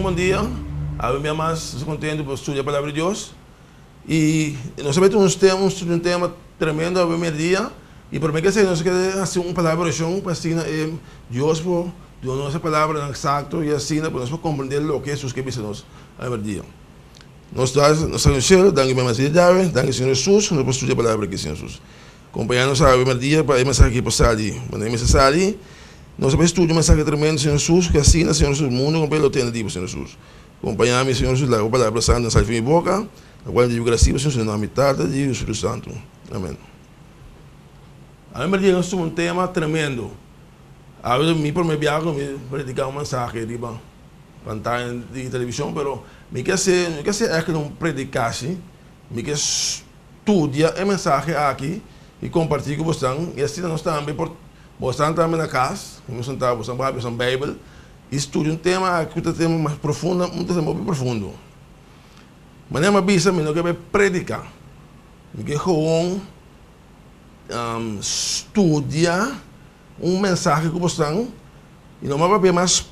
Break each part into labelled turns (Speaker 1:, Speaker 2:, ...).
Speaker 1: Un bon dia. Awe mi mas contento pa studia palabra di Dios. Y nos a mete un tema, un studio un tema tremendo awe merdia. Y prome que esey nos kere haci un palabra di oracion pa asina e Dios por duna nos e palabranan exacto y asina pa nos por comprende loke Jesus ke bisa nos awe merdia. Nos ta nos ta den cielo, danki mi mas di Yahweh, danki Señor Jesus, nos por studia palabra aki Señor Jesus. Compaña nos awe merdia pa e mensahe aki por sali. Manera e mester sali, nos a bay studia un mensahe tremendo Señor Jesus, cu asina Señor Jesus mundo completo lo tende di bo Señor Jesus. Compaña mi Señor Jesus, laga bo palabra santo sali for mi boca, la cual mi ta gracia bo Señor Jesus, den nomber di Tata, di Hijo y Spiritu Santo. Amen. Awe merdia nos tuma un tema tremendo. Awe mi prome biaha cu mi predica un mensahe riba pantaya di television, pero mi ke hace, mi ke hace eigenlijk un predicashi, mi ke Studia e mensahe aki i kompartí ku bosnan, i asina nos tambe por bosnan tambe na kas, ku nos sentá bosnan por habri bosnan Beibel i studia un tema aki ku ta tema mas profundo, un tema hopi profundo. Manera mi a bisa mi no ke bai prediká, mi ke gewoon studia un mensahe ku bosnan i no mi a papia mas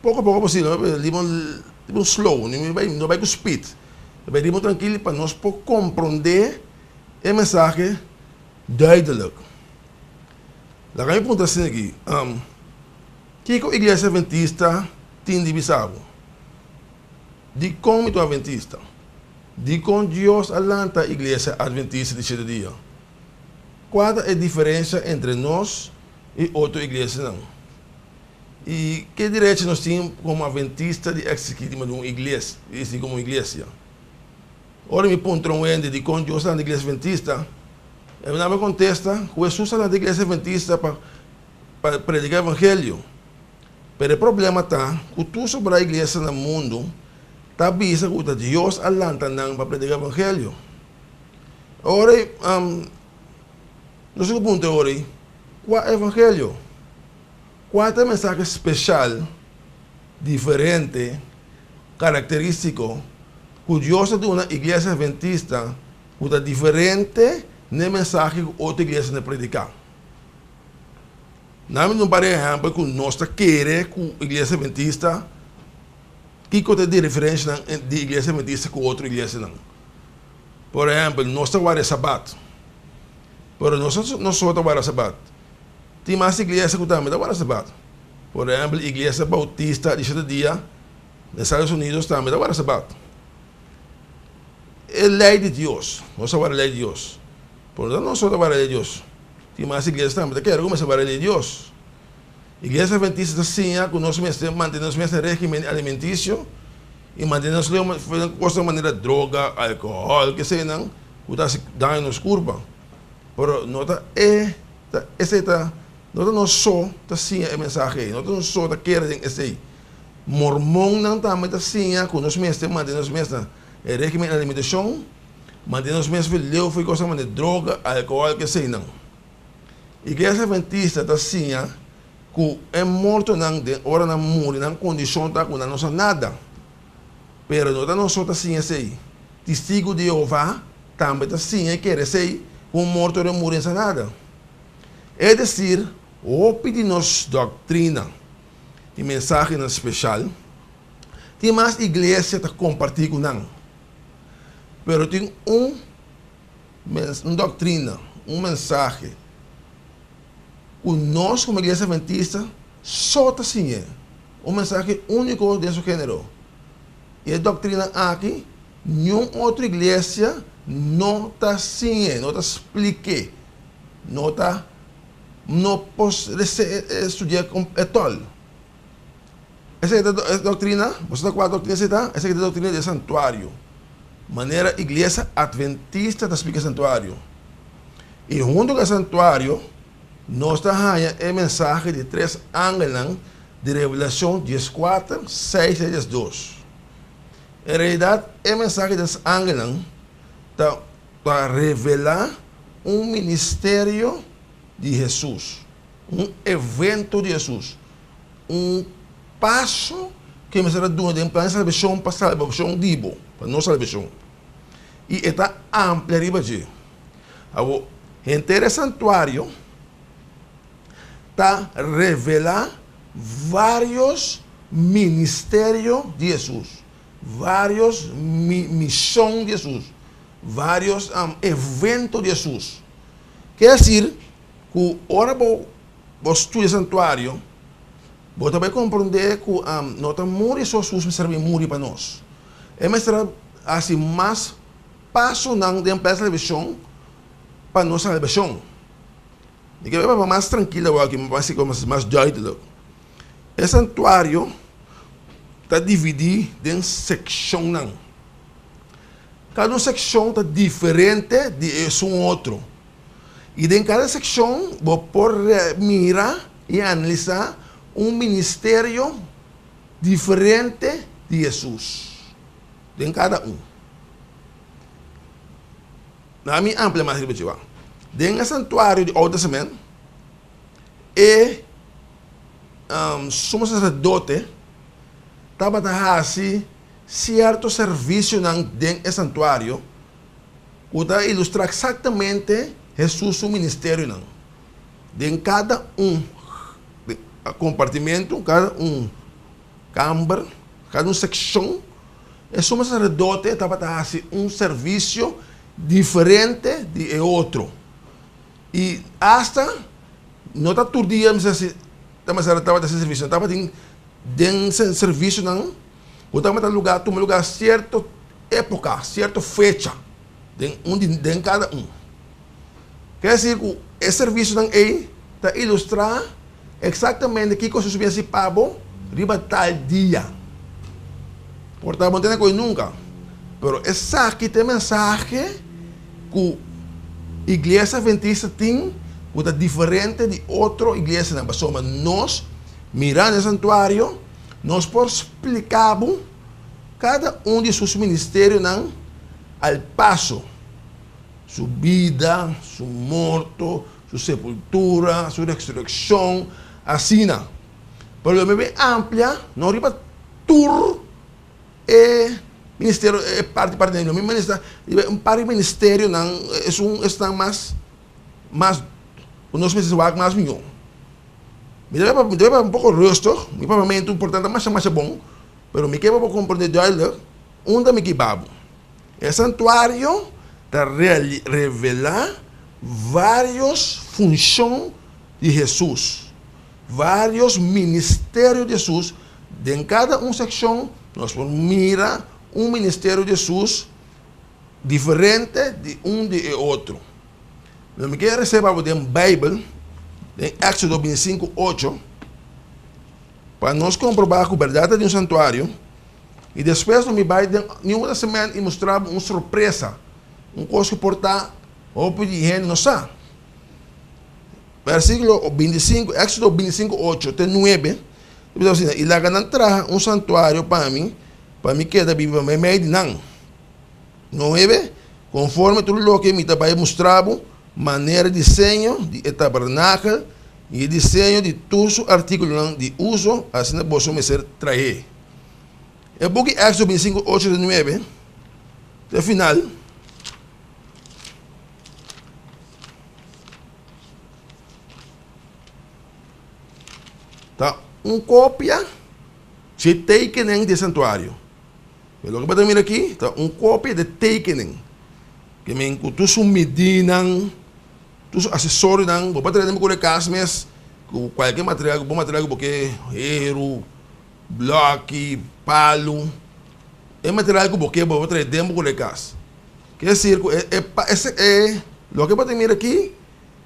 Speaker 1: poko poko posibel, mi a papia riba un slow, mi no bai ku speed, mi bai riba un trankil pa nos por komprondé e mensahe duidelijk. Laga mi puntra asina aki, kiko Iglesia Adventista tin di bisa bo? Dikon mi ta un Adventista? Dikon Dios a lanta Iglesia Adventista di Shete Dia? Kua ta e diferensia entre nos i otro iglesianan? I ke derecho nos tin komo adventista di eksistí riba un iglesia, di eksistí komo un iglesia? Ora mi puntra un hende dikon Dios a lanta iglesia adventista, e nan mi kontesta ku Hesus a lanta iglesia adventista pa pa prediká evangelio. Pero e problema ta ku tur sobrá iglesia na mundu ta bisa ku ta Dios a lanta nan pa prediká evangelio. Ora ei, nos ku puntra ora ei, kua evangelio? Kua ta e mensahe speshal, diferente, karakterístiko ku Dios a duna Iglesia Adventista ku ta diferente n'e mensahe ku otro iglesianan a prediká? Nan mi duna un par di ehèmpel ku nos ta kere ku Iglesia Adventista, kiko ta e diferenshanan di Iglesia Adventista ku otro iglesianan. Por ehèmpel, nos ta warda e Sabat, pero nos no so ta warda Sabat. Tin mas iglesia ku tambe ta warda Sabat. Por ehèmpel, Iglesia Bautista di Shete Dia na Estados Unidos tambe ta warda Sabat. E lei di Dios, nos ta warda e lei di Dios, pero no nos so ta warda e lei di Dios. Tin mas iglesia tambe ta kere ku mester warda e lei di Dios. Iglesia Adventista ta siña ku nos mester mantene nos mes na regimen alimentisio i mantene nos leu for di kosnan manera droga, alkohòl, keseinan ku ta hasi daño na nos kurpa. Pero no ta e ta esei ta no ta nos so ta siña e mensahe ei, no ta nos so ta kere den esei. Mormonnan tambe ta siña ku nos mester mantene nos mes na e regimen alimentashon, mantene nos mes for di leu for di kosnan manera droga, alkohòl, keseinan. Iglesia Adventista ta siña ku e mortonan den ora nan muri nan kondishon ta ku nan no sa nada. Pero no ta nos so ta siña esei. Testigu di Jehová tambe ta siña i kere esei ku un morto ora e muri no sa nada. Es desir, hopi di nos doktrina i mensahenan speshal tin mas iglesia ta kompartí ku nan. Pero tin un. Un doktrina, un mensahe ku nos komo Iglesia Adventista so ta siñ'é. Un mensahe úniko den su género. I e doktrina aki niun otro iglesia no ta siñ'é, no ta splik'é, no ta no por studi'é etòl. Esei ta e doktrina, boso ta kua doktrina esei ta? Esei ta e doktrina di e santuario. Manera Iglesia Adventista ta splika e santuario. I huntu ku e santuario, nos ta haña e mensahe di tres angelnan di Revelashon dieskuater, seis te diesdos. En realidat, e mensahe di tres angelnan ta ta revelá un ministerio di Hesus, un evento di Hesus. Un paso ku e mester a duna den plan di salbashon pa salbashon di bo, pa nos salbashon. I e ta amplia riba dje. Awor, henter e santuario ta revelá vários. ministerio di Hesus, vários mishon di Hesus, vários evento di Hesus. Ke desir ku ora bo bo studia santuario, bo ta bai komprondé ku no ta muri so Hesus mester a bin muri pa nos. E mester a hasi mas pasonan den plan di salbashon pa nos salbashon. Mi ke bai papia mas trankil awor aki, mas mas duidelijk. E santuario ta dividí den sekshonnan. Kada un sekshon ta diferente di esun otro. I den kada sekshon bo por mira i analisá un ministerio diferente di Hesus den kada un. Na mi amplia mas riba dje. Den e santuario di Oud Testament e sumo saserdote tabata hasi sierto servisionan den e santuario ku ta ilustrá eksaktamente Hesus su ministerionan. Den kada un kompartimentu, kada un kamber, kada un sekshon, e sumo saserdote tabata hasi un servisio diferente di e otro. I asta no ta tur dia mester hasi tabata hasi servisio, tabatin den servisionan ku tabata luga tuma luga sierto epoka, sierto fecha den un di den kada un. Ker desir ku e servisionan ei ta ilustrá eksaktamente kiko Hesus bin hasi pa bo riba tal dia. Por ta bo no tene koe nunka, pero esaki ta e mensahe ku Iglesia Adventista tin ku ta diferente di otro iglesianan, pasobra nos mira na e santuario, nos por splika bo kada un di sus ministerionan al paso, su bida, su morto, su sepultura, su resurekshon, asina. Pero lo mi bin amplia no riba tur e ministerio, e parti parti, lo mi ministra riba un par di ministerionan, esun esnan mas mas ku nos mester wak mas mihó. Mi ta mi ta papia un poko rustig, mi papiamentu por ta masha masha bon, pero mi ke pa bo komprende duidelijk unda mi ke babo. E santuario ta revelá vários funshon di Hesus, vários ministerio di Hesus. Den kada un sekshon nos por mira un ministerio di Hesus diferente di un di e otro. Lo mi ke reserva bo den Beibel, den Éxodo 25, 8, pa nos komprobá ku bèrdat ta di un santuario, i despues lo mi bai den Nieuwe Testament i mustra bo un sorpresa, un kos ku por ta hopi di hende no sa. Versíkulo 25, Éxodo 25, 8 te 9, ta bisa asina, I laga nan traha un santuario pa mi, pa mi keda biba meimei di nan. 9, Konforme tur loke mi ta bai mustra bo, manera e diseño di e tabernakel i e diseño di tur su artíkulonan di uso, asina boso mester trah'é. E buki Éxodo 25, 8 te 9, te final. Ta un kopia dje tekening di e santuario. E loke bo ta mira aki ta un kopia di e tekening. Ke men ku tur su midinan, tur su asesorionan, bo por trae den bo kore kas mes ku kualke material, bon material ku bo ke, heru, bloki, palu, e material ku bo ke bo por trae den bo kore kas. Ke desir ku e e loke bo ta mira aki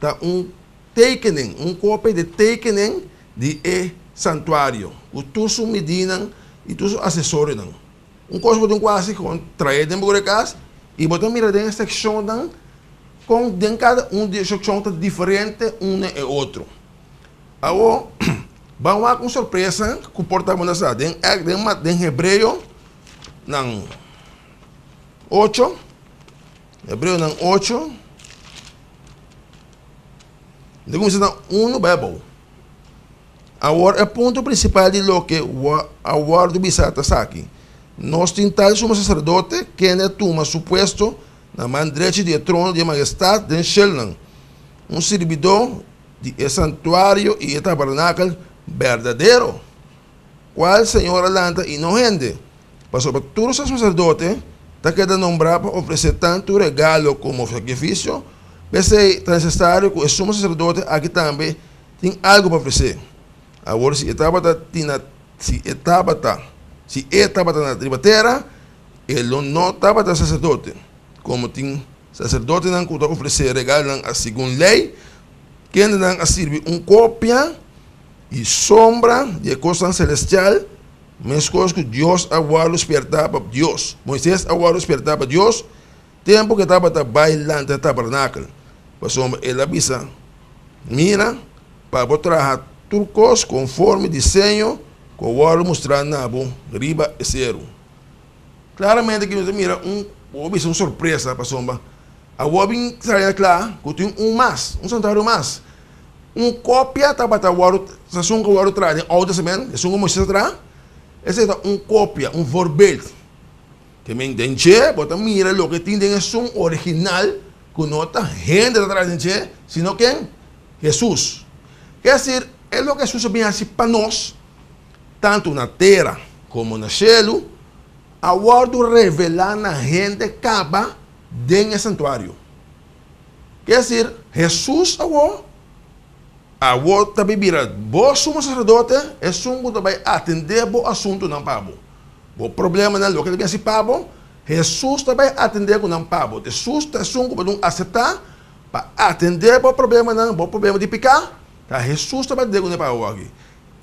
Speaker 1: ta un tekening, un kopia di tekening di e santuario, ku tur su midinan i tur su asesorionan. Un kos bo tin ku hasi kon trae den bo kore kas i bo ta mira den e sekshonnan kon den kada un di e sekshon ta diferente un na e otro. Awor, ban wak un sorpresa ku por ta bo na sa den den Hebreo nan ocho, Hebreonan ocho, Mi ta kuminsá na unu bai abou. Awor e punto prinsipal di loke a wòrdu bisá ta esaki, Nos tin tal sumo saserdote kende a tuma su puesto na man drechi di e trono di e Magestat den shelnan, un sirbidó di e santuario i e tabernakel berdadero. kual Señor a lanta i no hende. Pasobra tur saserdote ta keda nombrá pa ofresé tantu regalo komo sakrifisio, p'esei ta nesesario ku e sumo saserdote aki tambe tin algu pa ofresé. Awor si e tabata tin na si e tabata si e tabata na riba tera, e lo no tabata saserdote, komo tin saserdotenan ku ta ofresé regalonan segun lei, kendenan a sirbi un kopia i sombra di e kosnan selestial, Meskos ku Dios a wòrdu spiertá pa Dios, Moisés a wòrdu spiertá pa Dios tempu ku e tabata bai lanta e tabernakel, pasobra el a bisa, Mira, pa bo traha tur kos konforme diseño ku a wòrdu mustrá na bo riba e seru. Klaramente aki nos ta mira un, bo bisa un sorpresa, pasobra awor bin sali na kla ku tin un mas, un santuario mas. Un kopia tabata wòrdu, esun ku wòrdu traha den Oude Testament, esun ku Moisés a traha, esei ta un kopia, un voorbeeld. Ke men den dje bo ta mira loke tin den esun original ku no ta hende ta traha den dje, sino ken? Hesus. Ke esir, e loke Hesus a bin hasi pa nos, tantu na tera komo na shelu, a wòrdu revelá na hende kaba den e santuario. Ke esir, Hesus awor, awor ta bai bira bo sumo saserdote, esun ku ta bai atendé bo asuntunan pa bo. Bo problemanan, loke ta bin hasi pa bo, Hesus ta bai atendé ku nan pa bo. Hesus ta esun ku bo dun aseptá pa atendé bo problemanan, bo problema di piká, ta Hesus ta bai atendé ku nan pa bo aki.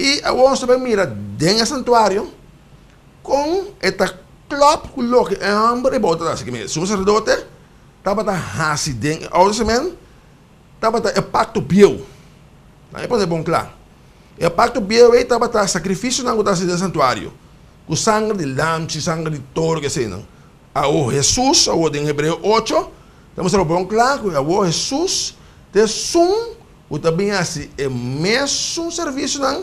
Speaker 1: I awor nos ta bai mira den e santuario kon e ta klòp ku loke e hòmber ei bo ta hasi. Sumo saserdote tabata hasi den e Oude Testament tabata e pakto bieu. Nan e pone bon kla. E pakto bieu ei tabata sakrifisionan ku ta hasi den santuario, ku sanger di lamchi, sanger di toro, keseinan. Awor Hesus, awor den Hebreo ocho, ta mustra bon kla ku awor Hesus ta esun ku ta bin hasi e mesun servisionan,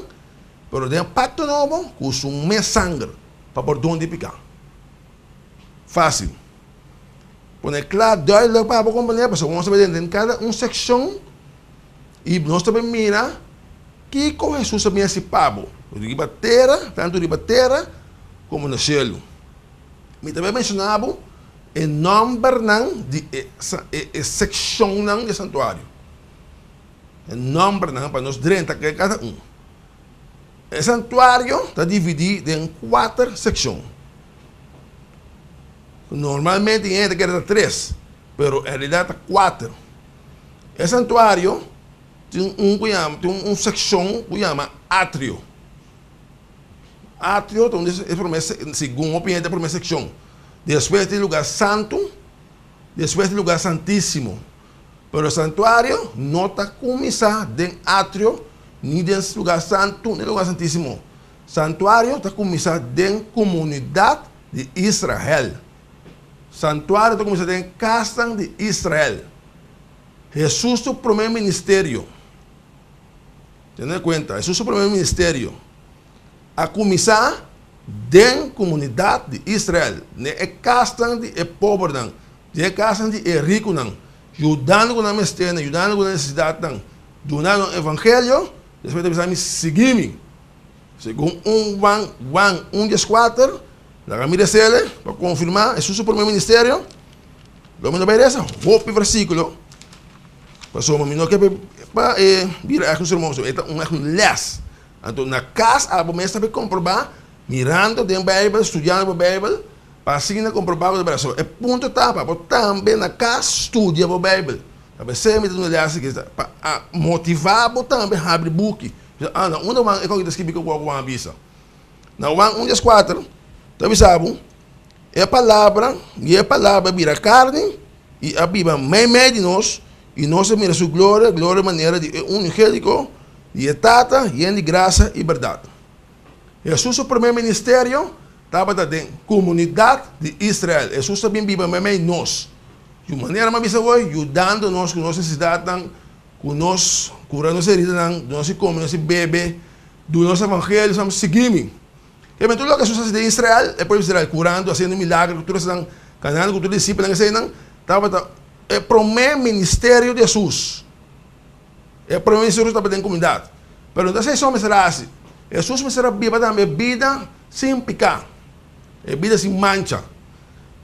Speaker 1: pero den e pakto nobo ku su mes sanger pa pordon di piká. Fásil. Pone kla duidelijk pa bo komprendé, pasobra nos ta bai den kada un sekshon i nos ta bai mira kiko Hesus a bin hasi pa bo, riba tera, tantu riba tera komo na shelu. Mi ta bai menshoná bo e nòmbernan di e e sekshonnan di e santuario. E nòmbernan pa nos drenta kada un. E santuario ta dividí den kuater sekshon. Normalmente hende ta kere ta tres, pero en realidad ta kuater. E santuario tin un ku yama, tin un sekshon ku yama atrio. Atrio ta un di e promé, segun hopi hende, e promé sekshon. Despues tin lugar santu, despues tin lugar santísimo. Pero e santuario no ta kuminsá den atrio, ni den lugar santu, ni lugar santísimo. Santuario ta kuminsá den komunidat di Israel. Santuario ta kuminsá den kasnan di Israel. Hesus su promé ministerio, tene kuenta, Hesus su promé ministerio a kuminsá den komunidat di Israel, den e kasnan di e pobernan, den e kasnan di e rikunan, yudando ku nan mesternan, yudando ku nan nesesidatnan, duna nan evangelio, despues ta bisa mi, Sigui mi. Segun un Juan, Juan un dieskuater, laga mi resele pa konfirmá Hesus su promé ministerio. Lo mi no bai resa hopi versíkulo, pasobra mi no ke pa e bira ègt un sermon, pasobra e ta un ègt un lès. Anto na kas abo mes ta bai komprobá mirando den Beibel, studiando bo Beibel, pa asina komprobá ku ta bèrdat. So e punto ta pa bo tambe na kas studia bo Beibel. Ta p'esei mi ta duna lès aki, pa motivá bo tambe habri buki. Bisa, ah, na unda Juan e koki ta skibi ku Juan a bisa? Na Juan un dieskuater ta bisa bo, E palabra, i e palabra a bira karni i a biba meimei di nos, i nos a mira su gloria, gloria manera di e unigéniko di e Tata, yen di grasa i bèrdat. Hesus su promé ministerio tabata den komunidat di Israel. Hesus ta bin biba meimei nos. Di un manera mi a bisa hoy, yudando nos ku nos nesesidatnan, Ku nos kura nos heridanan, duna nos di kome, nos di bebe, duna nos evangelio, nos sigui mi. Ke men tur loke Hesus hasi den Israel, e pueblo di Israel, kurando, hasiendo milagro, ku tur esnan, kanando ku tur disipelnan eseinan, tabata e promé ministerio di Hesus. E promé ministerio tabata den komunidat. Pero no ta esei so mester a hasi. Hesus mester a biba tambe bida sin piká, e bida sin mancha.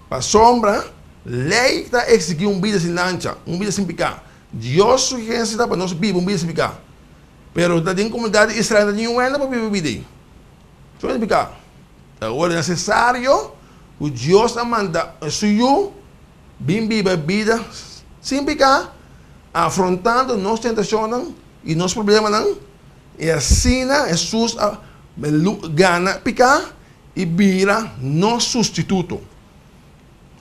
Speaker 1: Pasobra lei ta eksigí un bida sin lancha, un bida sin piká. Dios su exigencia ta pa nos biba un bida sin piká. Pero ta den komunidat di Israel no tin niun hende pa biba e bida ei. Su hende piká. Ta ora nesesario ku Dios a manda su Yu bin biba e bida sin piká, afrontando nos tentashonnan i nos problemanan, i asina Hesus a gana piká i bira nos sustituto.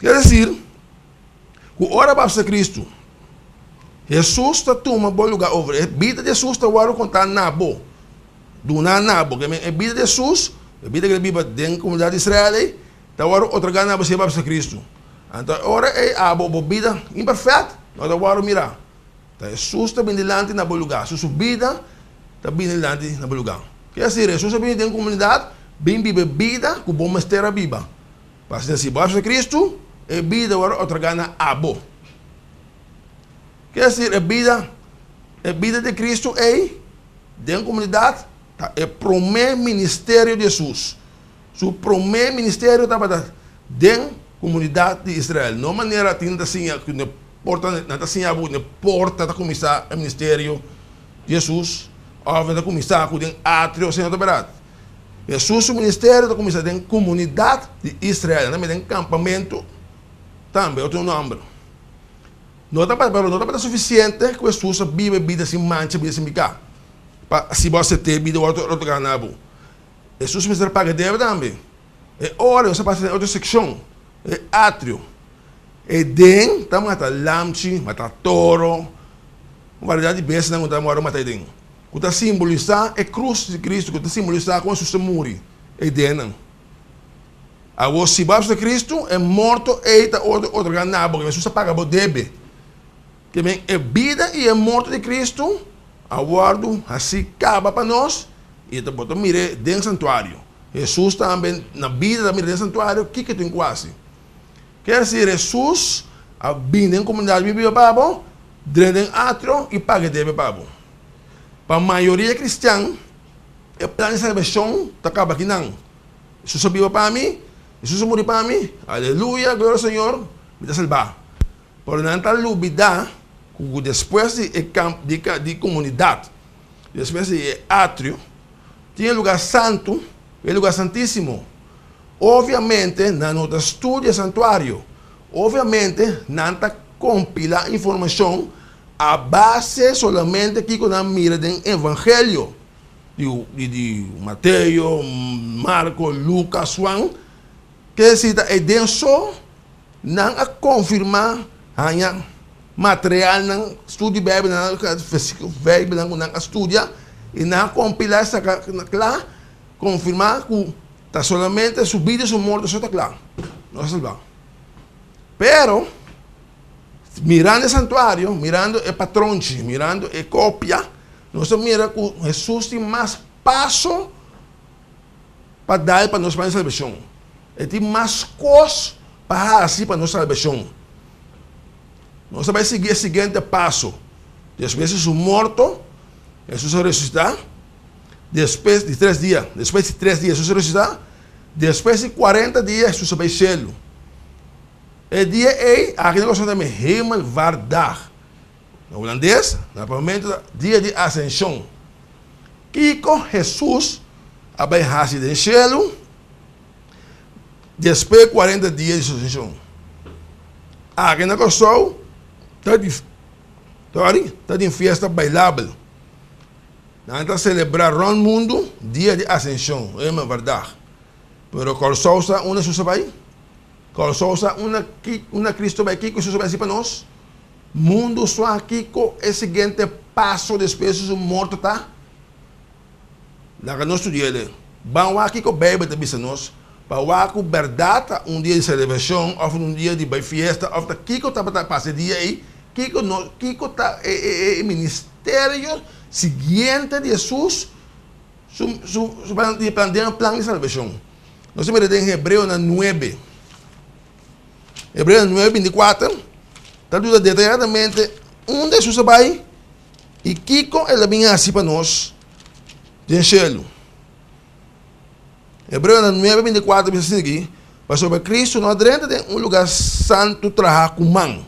Speaker 1: Ker desir ku ora bapsa Kristu, Hesus ta tuma bo lugá over. E bida di Hesus ta wòrdu kontá na bo, duná na bo. E bida di Hesus, e bida ku el a biba den komunidat di Israel ei, ta wòrdu otorgá na bo si e bapsa Kristu. Anto e ora ei abo bo bida imperfèkt no ta wòrdu mirá. Ta Hesus ta bini dilanti na bo lugá. Su su bida ta bini dilanti na bo lugá. Ke asina, Hesus a bini den komunidat bin biba e bida ku bo mester a biba. Pa asina si bo aseptá Kristu, e bida wòrdu otorgá na abo. Ke asina, e bida, e bida di Kristu ei den komunidat ta e promé ministerio di Hesus. Su promé ministerio tabata den komunidat di Israel. No manera tin ta siña ku ne porta, nan ta siña bo ku ne porta ta kuminsá e ministerio di Hesus, òf nan ta kuminsá ku den atrio, asina no ta bèrdat. Hesus su ministerio ta kuminsá den komunidat di Israel, nan tambe den kampamentu tambe, otro nòmber. No tabata, pero no tabata sufisiente ku Hesus a biba e bida sin mancha, bida sin piká, pa si bo asept'é e bida wòrdu otorgá na bo. Hesus mester paga debe tambe. E ora nos a pasa den otro sekshon, e atrio. E den ta mata lamchi, mata toro, un variedat di bestianan ku ta wòrdu mata ei den, ku ta simbolisá e krus di Kristu, ku ta simbolisá kon Hesus ta muri ei dennan. Awor, si bo a aseptá Kristu, e morto ei ta wòrdu otorgá na bo, Hesus a paga bo debe. Ke men e bida i e morto di Kristu a wòrdu hasí kaba pa nos, i ta bo ta mir'é den santuario. Hesus tambe na bida ta mira den santuario kiko tin ku hasi. Ke hasi Hesus a bini den komunidat bin biba pa bo, drenta den atrio i paga e debe pa bo. Pa mayoria kristian e plan di salbashon ta kaba akinan. Hesus a biba pa mi, Hesus a muri pa mi, aleluya, gloria al Señor, mi ta salbá. Pero nan ta lubidá ku despues di e kamp di di komunidat, despues di e atrio, tin e lugá santu, e lugá santísimo. Obviamente nan no ta studia e santuario. Obviamente nan ta kompilá informashon a base solamente kiko nan mira den evangelio di di di Mateo, Marko, Lukas, Juan. Ke si ta e den so. Nan a konfirmá haña materialnan, studio Bijbelnan, versíkulo Bijbelnan ku nan a studia i nan a kompilá i saka kla, konfirmá ku ta solamente su bida i su morto so ta kla, no ta salbá. Pero, mirando e santuario, mirando e patronchi, mirando e kopia, nos ta mira ku Hesus tin mas paso pa dal pa nos pa nos salbashon. E tin mas kos pa hasi pa nos salbashon. Nos ta bai sigui e siguiente paso. Despues di su morto, Hesus a resusitá. Despues di tres dia, despues di tres dia Hesus a resusitá. Despues di kuarenta dia Hesus a bai shelu. E dia ei, aki na Kòrsou ta yama Hemelvaartdag. Na hulandes, na papiamentu ta Dia di Asenshon. Kiko Hesus a bai hasi den shelu despues kuarenta dia di su asenshon? Aki na Kòrsou ta di sorry ta tin fiesta bailabel. Nan ta selebrá rònt mundu Dia di Asenshon, Hemelvaartdag. Pero Kòrsou sa unda Hesus a bai? Kòrsou sa unda unda Kristu a bai? Kiko Hesus a bai hasi pa nos? Mundu swa kiko e siguiente paso despues di su morto ta? Laga nos studia el. Ban wak kiko Beibel ta bisa nos pa wak ku bèrdat ta un dia di selebrashon òf un dia di bai fiesta òf ta kiko tabata pasa e dia ei, kiko no kiko ta e e e ministerio siguiente di Hesus su su su plan di plan den plan di salbashon. Nos ta mira den Hebreonan nuebe. Hebreonan nuebe bintikuater ta duda detayadamente unda Hesus a bai i kiko el a bin hasi pa nos den shelu. Hebreonan 9, 24 ta bisa asina aki, Pasobra Kristu no a drenta den un lugá santu trahá ku man.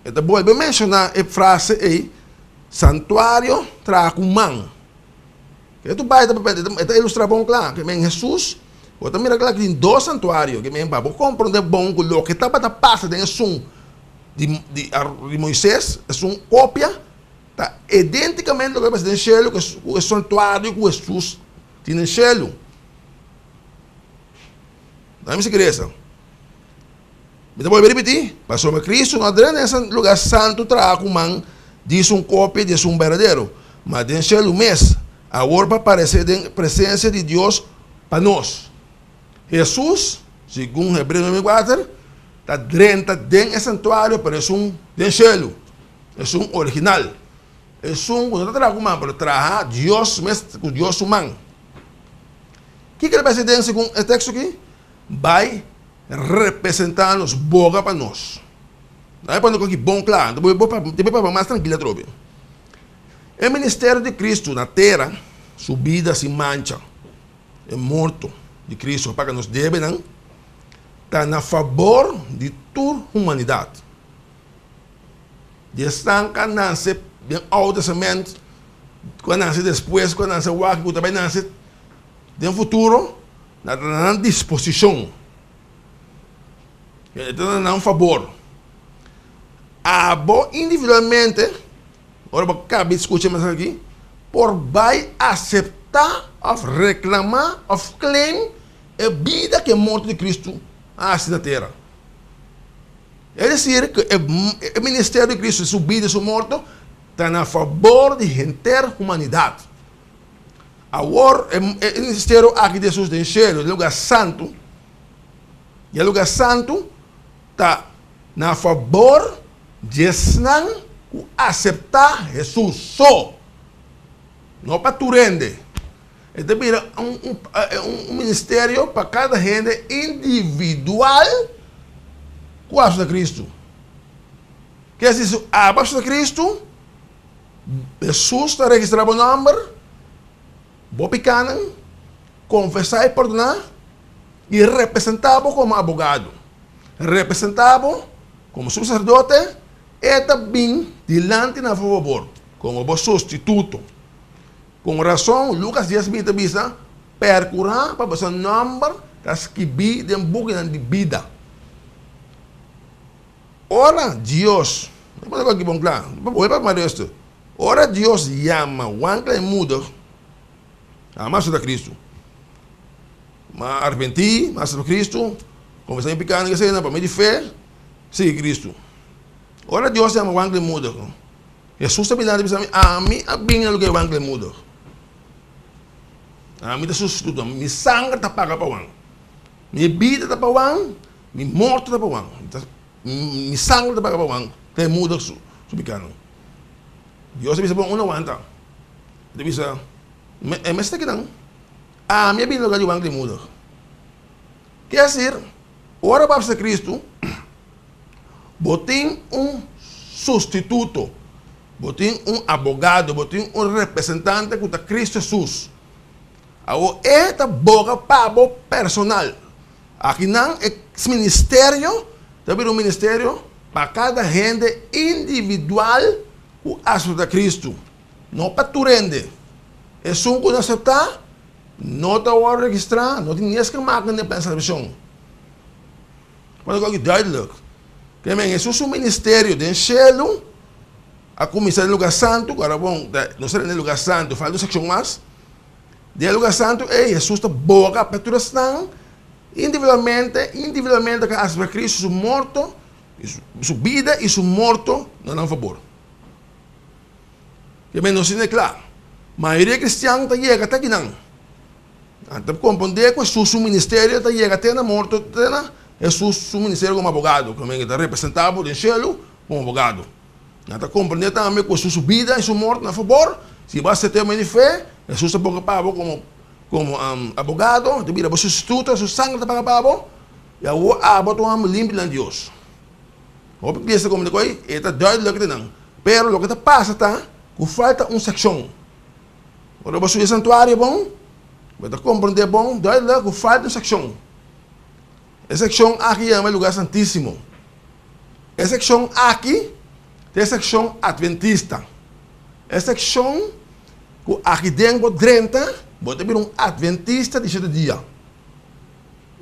Speaker 1: E ta bolbe menshoná e frase ei, santuario trahá ku man. Ke tu bai ta papia, e ta ilustrá bon kla. Ke men Hesus, bo ta mira kla ku tin dos santuario. Ke men pa bo komprondé bon ku loke tabata pasa den esun di di di Moises, esun kopia, ta identikamente loke ta pasa den shelu ku e santuario ku Hesus tin den shelu. Nan mi si esa. Mi ta bolbe ripití, pasobra Kristu no a drenta den e lugá santu traha ku man di esun kopia di esun berdadero, ma den shelu mes, awor pa paresé den presensia di Dios pa nos. Hesus, segun Hebreo 9:4, ta drenta den e santuario, pero esun den shelu, esun original, esun ku no ta traha ku man, pero traha Dios mes ku Dios su man. Kiko ta pasa den segun e teksto aki? Bai representá nos, boga pa nos. Nan a pone ku aki bon kla, anto bo debe papia mas trankil atrobe. E ministerio di Kristu na tera, su bida sin mancha, e morto di Kristu pa paga nos debenan, ta na fabor di tur humanidat. Di esnan ku a nase den Oude Testament, ku a nase despues, ku a nase wak, ku ta bai nase den futuro, na ta na nan disposishon. E ta na nan fabor. Abo individualmente, ora bo kaba di skucha e mensahe aki, por bai aseptá òf reklamá òf claim e bida ku e morto di Kristu a hasi na tera. Es desir, ku e ministerio di Kristu, su bida i su morto, ta na fabor di henter humanidat. Awor, e ministerio aki di Hesus den shelu, den lugar santu, i e lugar santu ta na fabor di esnan ku aseptá Hesus so, no pa tur hende. E ta bira un ministerio pa kada hende individual ku aseptá Kristu. Ke si su abo aseptá Kristu, Hesus ta registrá bo nòmber, bo pikánan, konfesá i pordoná i representá bo komo abogado. Representá bo komo sumo saserdote, e ta bin dilanti na fabor komo bo sustituto. Kon rason Lukas dies binti ta bisa, Perkurá pa boso nòmber ta skibí den bukinan di bida. Ora Dios, mi pone aki bon kla, bo e papia esto, ora Dios yama Juan Kleinmoedig, ama acepta Cristo, ma arepentí, ma acepta Cristo, confesá mi picánan i eseinan pa medio di fe, sigui Cristo. Ora Dios yama Juan Kleinmoedig, Hesus ta bini bisa mi, ami a bini na lugar di Juan Kleinmoedig. Ami ta sustituto, mi sanger ta paga pa Juan. Mi bida ta pa Juan, Mi morto ta pa Juan. Mi sangre ta paga pa Juan ta e muda su picánan. Dios a bisa bon uno wanta. E ta bisa, E mester kinan. Ami a bini lugar di Juan di muda. Ke hacer, ora bo a Cristo, bo tin un sustituto, bo tin un abogado, bo tin un representante cu ta Cristo Jesus. Awor e ta boga pa bo personal. Akinan e ministerio ta bira un ministerio pa kada hende individual ku aseptá Kristu, no pa tur hende. Esun ku no aseptá no ta wòrdu registrá, no tin nies ke maka den plan di salbashon. Por esaki duidelijk. Ke men Hesus su ministerio den shelu a kuminsá den lugar santu, ku ora bon nos ta den lugar santu, falta un sekshon mas. Den e lugar santu ei, Hesus ta boga pa tur esnan individualmente, individualmente ku a aseptá Kristu su morto, su bida i su morto na nan fabor. Keme nos tene kla, mayoria kristian ta yega te akinan. Nan ta komprondé ku Hesus su ministerio ta yega te na morto, te na Hesus su ministerio komo abogado, ku ta representá bo den shelu komo abogado. Nan ta komprendé tambe ku Hesus su bida i su morto na fabor. Si bo asept'é pa medio di fe, Hesus ta boga pa bo komo komo abogado, e ta bira bo sustituto, su sanger ta paga pa bo, i awor abo ta un hòmber limpi dilanti Dios. Hopi iglesia ta komprendé ku ei, e ta duidelijk di nan. Pero loke ta pasa ta ku falta un sekshon. Ora bo subi e santuario bon, Bo ta komprendé bon duidelijk ku falta un sekshon. E sekshon aki yama e Lugar Santísimo. E sekshon aki ta e sekshon atventista. E sekshon ku aki den bo drenta, bo ta bira un atventista di shete dia.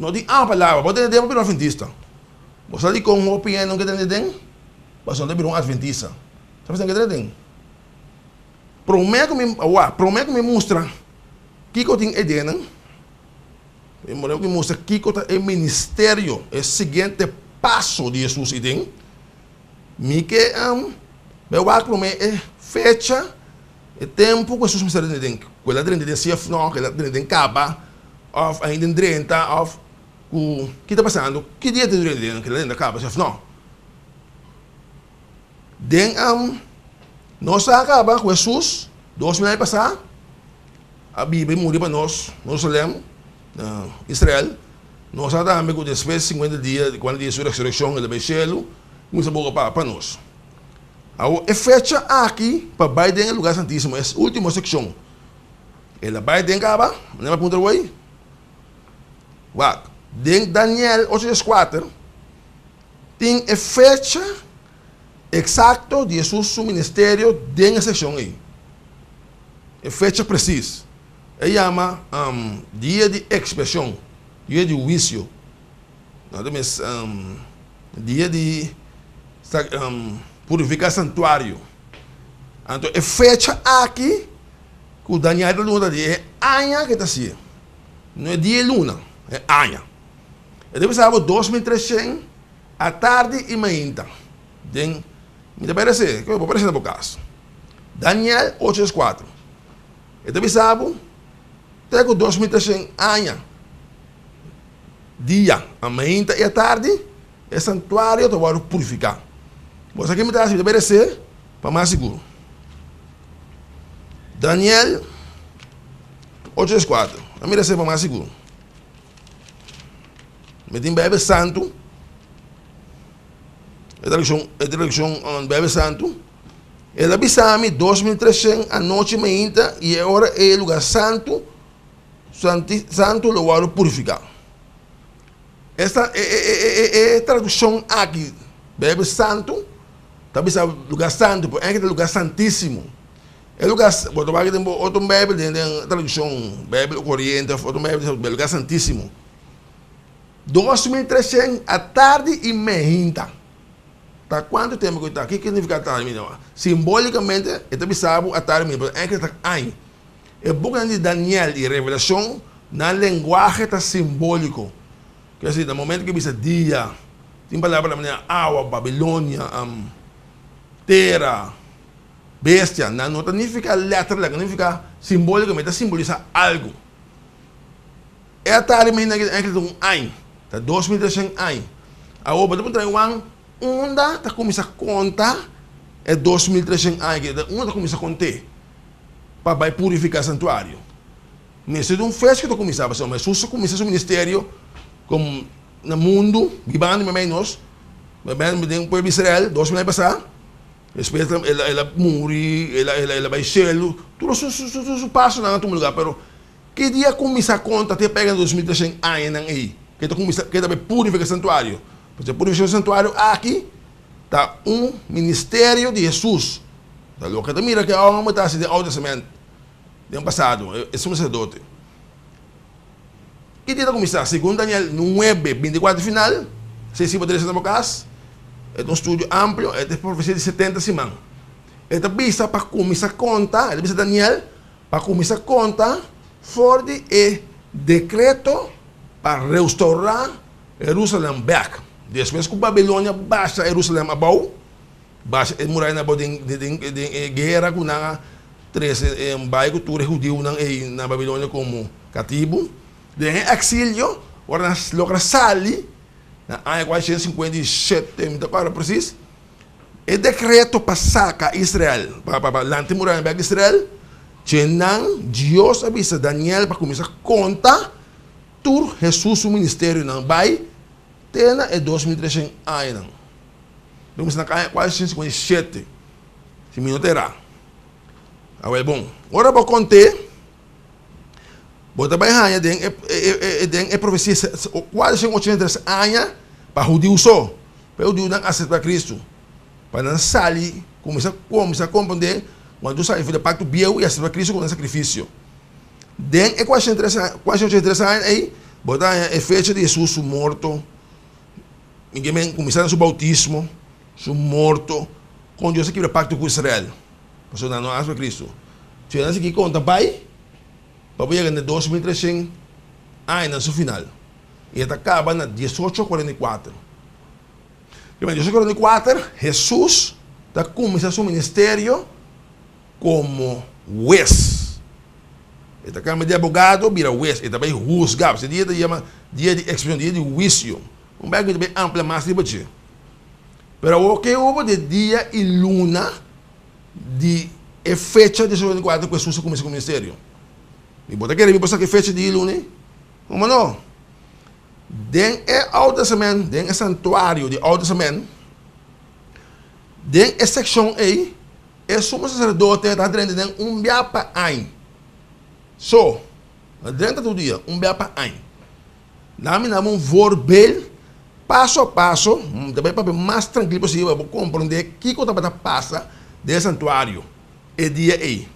Speaker 1: No tin awa palabra, bo drenta den bo bira un atventista. Bo sa dikon hopi hende no ke drenta den? Pasobra nan ta bira un atventista. Sa pasobra nan ke drenta den? Promé ku mi, wak, promé ku mi mustra kiko tin e den nan, promé ku mi mustra kiko ta e ministerio, e siguiente paso di Hesus ei den, mi ke bai wak promé e fecha, e tempu ku Hesus mester drenta den, ku el a drenta den si òf nò, ku el a drenta den kaba, òf ainda en drenta, òf ku ki ta pasando, ki dia ta drenta den, ku el a drenta kaba si òf nò. Den am nos a kaba ku Hesus 2000 aña pasá a biba i muri pa nos na Jerusalem, na Israel. Nos sa tambe ku despues di sinkuenta dia di kuantu di su resurekshon el a bai shelu i kuminsá boga pa pa nos. Awor e fecha aki pa bai den e lugar santísimo, e último sekshon, el a bai den kaba, manera mi a puntra awor? Wak, den Daniel ocho dies kuater. Tin e fecha eksakto di Hesus su ministerio den e sekshon ei. E fecha presis. E yama Dia di Ekspiashon, Dia di Huisio. Nan ta mes Dia di Purifiká Santuario. Anto e fecha aki ku Daniel ta duna ta di e aña ku e ta hasié. No e dia i luna, e aña. E ta bisa bo 2300 atardi i mainta den mi ta parece ke bo parece na bo kas. Daniel ocho es kuatro e ta bisa bo te ku 2300 aña dia a mainta i atardi e santuario ta wòrdu purifiká. Bo sa ke mi ta hasi? Mi ta parece pa mas sigur. Daniel ocho es kuatro a mi rese pa mas sigur. Mi tin Bijbel Santu, e tradukshon, e tradukshon Bijbel Santu, el a bisa mi 2300 anochi mainta i e ora ei e lugar santu, santi, santu lo wòrdu purifiká. Esta, e, e, e, e, e tradukshon aki, Bijbel Santu, ta bisa lugar santu, pero eigenlijk ta lugar santísimo. E lugar, bo ta wak den bo otro Bijbel, den den traduccion Bijbel Corriente of otro Bijbel, e lugar santísimo. 2300 atardi i mehinta. Ta cuanto tempo cu ta? Kico significa atardi i mehinta? Simbolicamente e ta bisa bo atardi i mehinta, pero eigenlijk ta aña. E bukinan di Daniel i Revelacion, nan lenguahe ta simbolico. Kier decir, na momento cu e bisa dia, tin palabra manera awa, Babilonia, tera, Bestia, nan no ta nifiká letterlijk, nan ta nifiká simbólikamente, ta simbolisá algu. E atari mi na eigenlijk ta un añ, ta 2300 añ. Awor bo ta puntra mi Juan, unda ta kuminsá konta e 2300 añ aki? Unda ta kuminsá kont'é pa bai purifiká santuario? Mester ta un fecha ku ta kuminsá, pasobra Hesus a kuminsá su ministerio komo na mundu, bibando meimei nos, den pueblo di Israel, 2000 aña pasá. Despues el a muri, el a bai shelu, tur su su pasonan a tuma lugar, pero ki dia kuminsá konta te pega na 2300 añanan ei ke ta kuminsá ke ta bai purifiká santuario? Pasobra purifikashon di santuario aki ta un ministerio di Hesus. Ta loke ta mira ke hòmber ta hasi den Oude Testament, den pasado, e sumo saserdote. Ki dia ta kuminsá? Segun Daniel nuebe, 24 final, si si bo ta lesa na bo kas, e ta un studio amplio, e ta e profesia di 70 siman. E ta bisa pa kuminsá konta, e ta bisa Daniel pa kuminsá konta for di e dekreto pa restourá Herusalèm bèk. Despues ku Babilonia basha Herusalèm abou, basha e murayanan abou den e guera ku nan a trese bai ku tur e hudiunan ei na Babilonia komo katibu. Den e eksilio, ora nan logra sali na aña 457, mi ta kòrda presis, e dekreto pa saka Israel, pa lanta e murayanan bèk Israel, dje nan Dios a bisa Daniel pa kuminsá konta tur Hesus su ministerionan bai te na e 2300 añanan. Lo kuminsá na aña 457, si mi no ta erá. Awel bon, ora bo kont'é, bo. Bo ta bai haña den e den e profesia 483 aña pa hudiu so, pa e hudiunan aseptá Kristu, pa nan sali kuminsá kuminsá komprendé kuantu sali for di e pakto bieu i aseptá Kristu komo nan sakrifisio. Den e 483 aña ei bo ta haña e fecha di Hesus su morto, i ke men kuminsá na su boutismo, su morto, kon Dios a kibra pakto ku Israel, pasobra nan no a aseptá Kristu. Si nan sigui konta bai. Pa bo yega na 2300 aña na su final i e ta kaba na 1844. Riba 1844 Hesus ta kuminsá su ministerio komo hues. E ta kambia di abogado bira hues, e ta bai husga. Pasobra e dia ta yama dia di ekspiashon, dia di huisio. Un bek mi ta bai amplia mas riba dje. Pero awor ke obo di dia i luna di e fecha di 74 ku Hesus a kuminsá ku ministerio. Mi bo ta kere mi por sa ki fecha di luna ei? Komo no? Den e Oud Testament, den e santuario di Oud Testament, den e sekshon ei, e sumo saserdote ta drenta den un bia pa aña. So, no drenta tur dia, un bia pa aña. Nan mi daba un voorbeeld paso a paso, mi ta bai papia mas trankil posibel pa bo komprondé kiko tabata pasa den e santuario e dia ei.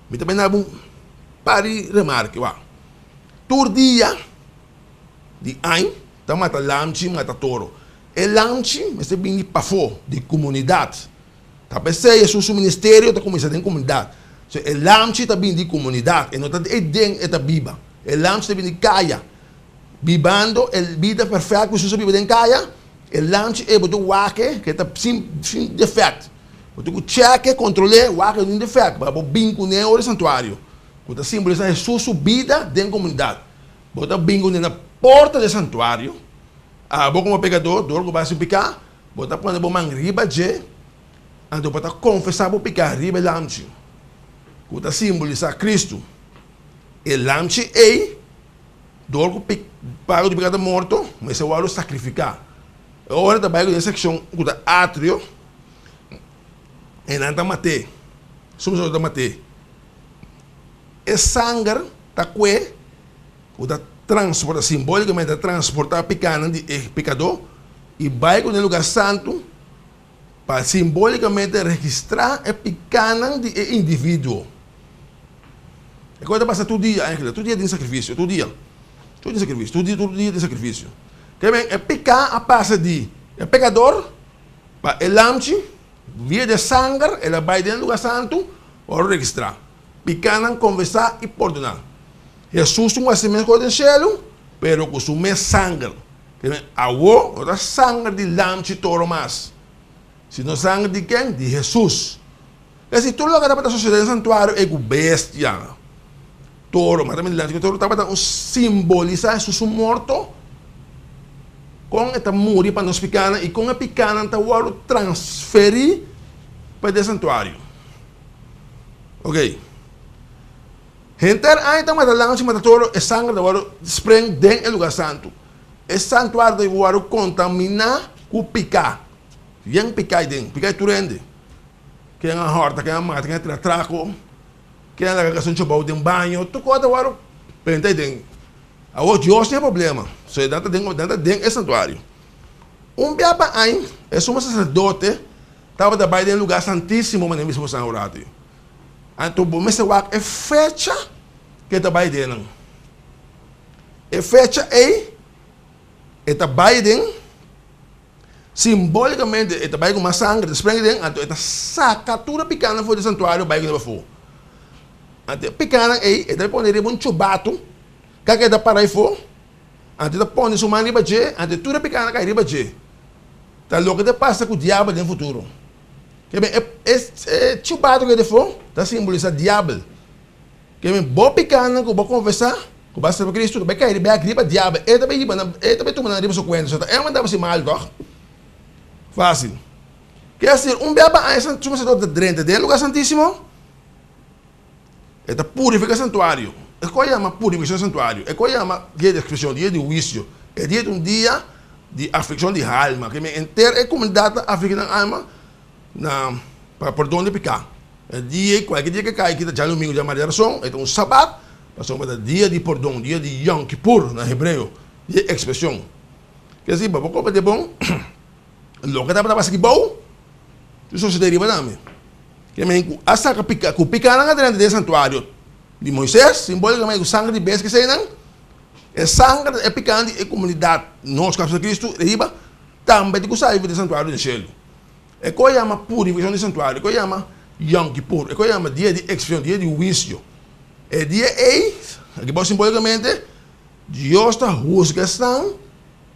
Speaker 1: Mi ta bai daba un par di remarke. Wak, tur dia di añ ta mata lamchi, mata toro. E lamchi mester bini pafó di komunidat. Ta p'esei Hesus su ministerio ta kuminsá den komunidat. So e lamchi ta bini di komunidat, e no ta ei den e ta biba. E lamchi ta bini di kaya. Bibando e bida perfèkt ku Hesus a biba den kaya, e lamchi ei bo ta wak e ku e ta sin sin defèkt. Bo tin ku chèk e, kontrol'é, wak e no tin defèkt pa bo bin kuné ora e santuario, ku ta simbolisá Hesus su bida den komunidat. Bo ta bin kuné na porta di e santuario, abo komo pekadó, dor ku bo a hasi piká, Bo ta pone bo man riba dje, anto bo ta konfesá bo piká riba e lamchi, ku ta simbolisá Kristu. E lamchi ei, dor ku pago di piká ta morto, mester wòrdu sakrifiká. E ora ta bai ku den sekshon ku ta atrio, e nan ta mat'é, sumo saserdote ta mat'é. E sanger ta kue. Ku ta transportá, simbólikamente ta transportá pikánan di e pekadó i bai ku na e lugá santu pa simbólikamente registrá e pikánan di e individuo. E kos ta pasa tur dia eigenlijk, tur dia tin sakrifisio, tur dia. Tur dia tin sakrifisio, tur dia, tur dia tin sakrifisio. Ke men e piká a pasa di e pekador pa e lamchi, via di e sanger el a bai den e lugá santu pa wòrdu registrá. Pikánan konfesá i pordoná. Hesus tin un hasi mes kos den shelu, pero ku su mes sanger. Ke men, awo no ta sanger di lamchi toro mas, sino sanger di ken? Di Hesus. Esei tur loke tabata sosodé den santuario ei ku bestia, toro, mas tambe di lamchi ku toro, tabata un simbolisá Hesus su morto, kon e ta muri pa nos pikánan i kon e pikánan ta wòrdu transferí pa den santuario. Ok. Henter aña ta mata lamchi, mata toro, e sanger ta wòrdu spreng den e lugá santu. E santuario ta wòrdu kontaminá ku piká. Yen piká ei den, piká di tur hende. Ken a hòrta, ken a mata, ken a tira trako, ken a laga gason chobou den baño, tur kos ta wòrdu penta ei den. Awor Dios tin e problema, so nan ta den, nan ta den e santuario. Un bia pa aña e sumo saserdote tabata bai den e lugá santísimo manera mi bisa boso un ratu. Anto bo mester wak e fecha ku e ta bai den nan. E fecha ei e ta bai den, simbolikamente e ta bai ku mas sanger, ta sprengi den, anto e ta saka tur e pikanan for di e santuario bai ku nan pafó. Anto e pikanan ei e ta pone riba un chubatu kak e ta para afó, anto e ta pone su man riba dje, anto tur e pikanan kai riba dje. Ta loke ta pasa ku diabel den futuro. Ke men e e chubatu ke defo ta simbolisa diabel. Ke men bo pikanan ku bo konfesá ku bo a sirbi Kristu ta bai kai bek riba diabel. E ta bai hiba nan, e ta bai tuma nan riba su kuenta. So ta e manda hasi mal tòg? Fásil. Ke a ser un bia pa aña sumo saserdote ta drenta den e lugar santísimo, e ta purifiká e santuario. E kos yama purifikashon di santuario. E kos yama dia di ekspiashon, dia di huisio. E dia ta un dia di aflikshon di alma. Ke men henter e komunidat ta afligi nan alma na pa pordon di piká. E dia ei, kualke dia ke kai, kita djadumingu, djamar, djarason, e ta un sabat. Pasobra ta dia di pordon, dia di Yom Kippur na hebreo, dia di ekspiashon. Ke si bo komete bon, loke tabata pasa aki bou, ta sosode riba tambe. Ke men ku a saka pika, ku pikanan a drenta den e santuario di Moises, simbolikamente ku sanger di bes keseinan, e sanger di e pikanan di e komunidat nos ku a Kristu riba, tambe tin ku sali for di e santuario den shelu. E ku a yama purifikashon di santuario, e ku a yama Yom Kippur, e ku a yama dia di ekspiashon, dia di huisio. E dia ei, aki bou simbolikamente, Dios ta husga esnan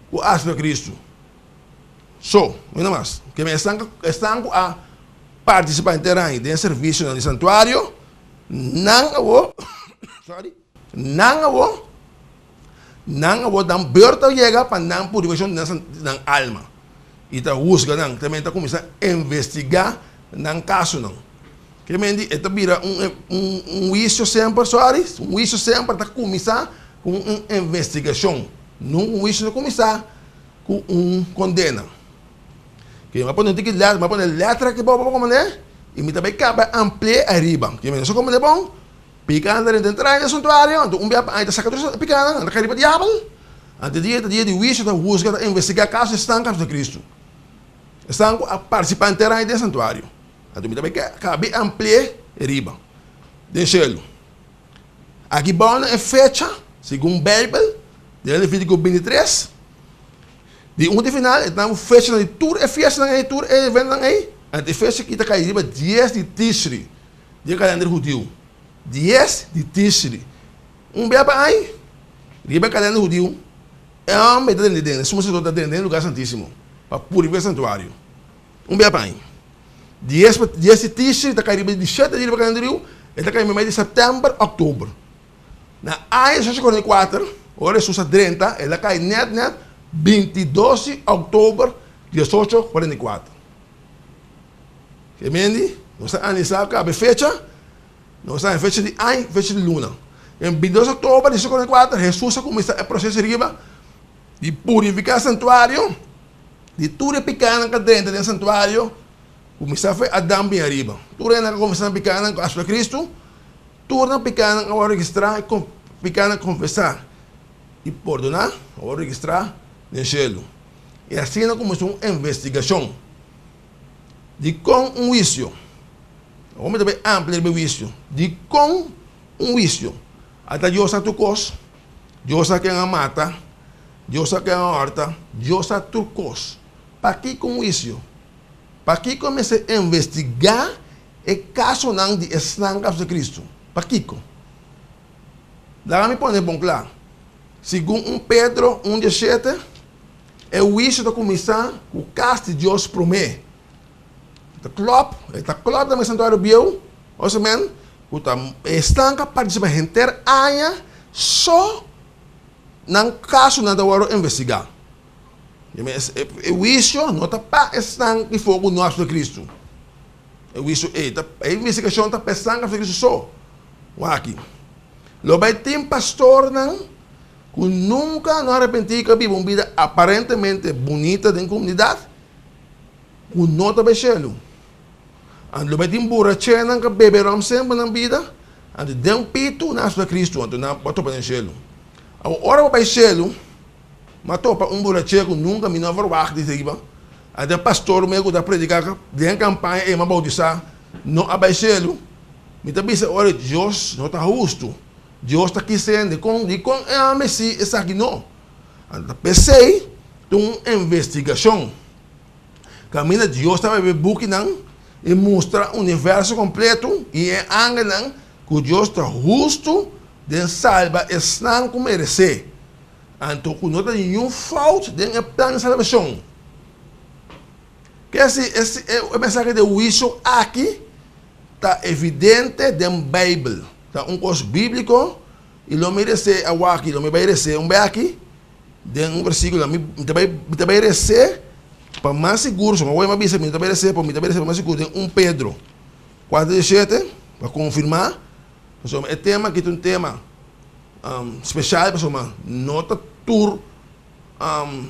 Speaker 1: ku a aseptá Kristu. So, mira mas, ke men esnan esnan ku a partisipá henter aña den e servisionan di santuario, nan awor, sorry, nan awor, nan awor nan beurt a yega pa nan purifikashon di nan di nan alma. I ta husga nan, tambe ta kuminsá investigá nan kasonan. Ke men di e ta bira un un huisio semper, sorry, un huisio semper ta kuminsá ku un investigashon. Nunka un huisio ta kuminsá ku un kondena. Ke mi a pone un tiki letra, mi a pone letra aki bou pa komprendé i mi ta bai kaba ampli'é ariba. Ke mi no sa komprendé bon, pika nan ta drenta entra den e santuario, anto un bia pa aña ta saka tur e pikanan, nan ta kai riba diabel. Anto e dia ta dia di huisio, ta husga, ta investigá kaso esnan ku a Kristu, esnan ku a partisipá henter aña den e santuario. Anto mi ta bai kabi ampli'é riba den shelu. Aki bou nan e fecha, segun Beibel, den Levítiko bintitres, di un te final, e ta nan fechanan di tur e fiestanan ei, tur e eventonan ei. Anto e fecha aki ta kai riba dies di Tishri den kalender hudiu. Dies di Tishri. Un bia pa ai, riba e kalender hudiu, e hòmber ta drenta den, e sumo saserdote ta drenta den e lugar santísimo pa purifiká e santuario. Un bia pa aña. Dies pa dies di Tishri ta kai riba di shete di riba kalendariu, e ta kai meimei di sèptèmber, òktober. Na aña 1844, ora Hesus a drenta, el a kai nèt nèt 22 di òktober 1844. Ke mendi, nos ta analisá kaba e fecha, nos ta haña fecha di aña, fecha di luna. En 22 di òktober 1844, Hesus a kuminsá e proseso riba di purifiká santuario. Di tur e pikánan ku a drenta den santuario, kuminsá for Adam bin ariba. Tur hende ku a konfesá nan pikánan ku aseptá Kristu, tur nan pikánan a wòrdu registrá i pikánan konfesá i pordoná a wòrdu registrá den shelu. I asina kuminsá un investigashon. Dikon un huisio? Awor mi ta bai amplia riba e huisio. Dikon un huisio? Ata Dios sa tur kos. Dios sa ken a mata, Dios sa ken a hòrta, Dios sa tur kos. Pakiko un huisio? Pakiko mester investigá e kasonan di esnan ku a hasi Kristu? Pakiko? Laga mi pone bon kla. Segun un Pedro un dieshete, e huisio ta kuminsá ku kas di Dios promé. E ta klòp, e ta klòp den e santuario bieu, osa men, ku ta esnan ku a partisipá henter aña so nan kasonan ta wòrdu investigá. E huisio no ta pa esnan di for ku no a aseptá Kristu. E huisio ei ta, e investigashon ta pa esnan ku a aseptá Kristu so. Wak aki. Lo bai tin pastornan ku nunka no a arepentí ku a biba un bida aparentemente bunita den komunidat ku no ta bai shelu. Anto lo bai tin burachenan ku a bebe ròm semper nan bida, anto den pitu nan a aseptá Kristu, anto nan a topa den shelu. Awor, ora bo bai shelu, mi a topa un burache ku nunka mi no a verwagt di riba, anto e pastor mes ku ta prediká den kampaña ei mi a boutisá no a bai shelu. Mi ta bisa ora Dios no ta hustu, Dios ta kis hende, kon dikon e hòmber si esaki no? Anto p'esei tin un investigashon. Kaminda Dios ta bebe bukinan i mustra universo kompleto i e angelnan ku Dios ta hustu den salba esnan ku meresé, anto ku no ta niun fout den e plan di salbashon. Ke si e mensahe di huisio aki ta evidente den Beibel, ta un kos bíbliko i lo mi resé awaki, lo mi bai resé un bèki. Den un versíkulo, mi ta bai, mi ta bai res'é pa mas sigur, so mi a bisa, mi no ta bai res'é, pero mi ta bai res'é pa mas sigur den un Pedro kuater di shete, pa konfirmá, pasobra e tema aki ta un tema speshal, pasobra no ta tur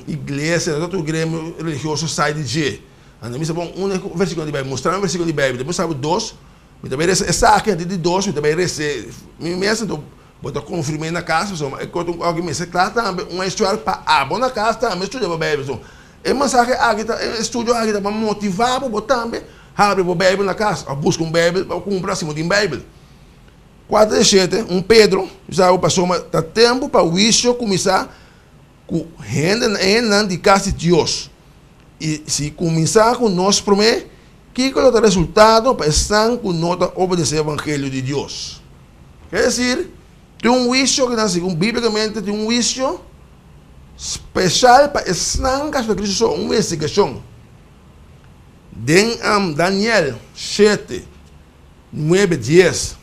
Speaker 1: iglesia, no ta tur gremio religioso sai di dje. Anto mi sa pon un versíkulo di Beibel, mustra mi un versíkulo di Beibel, despues mi sa dos, mi ta bai resa esaki, antes di dos mi ta bai res'é mi mes, anto. Bo ta konfirm'é na kas, pasobra e kos ta un kos ku mester kla tambe, un huiswerk pa abo na kas tambe studia bo Beibel. So, e mensahe aki ta, e estudio aki ta pa motivá bo, bo tambe habri bo Beibel na kas òf buska un Beibel pa bo kumpra si bo tin Beibel. 4 di 7, un Pedro bisa bo pasobra ta tempu pa huisio kuminsá ku hende, e hendenan di kas di Dios. I si kuminsá ku nos promé, kiko lo ta resultado pa esnan ku no ta obedesé evangelio di Dios? Ker desir, tin un huisio ku nan segun bíblikamente tin un huisio speshal pa esnan ku a aseptá Kristu so, un investigashon. Den Daniel 7, 9, 10,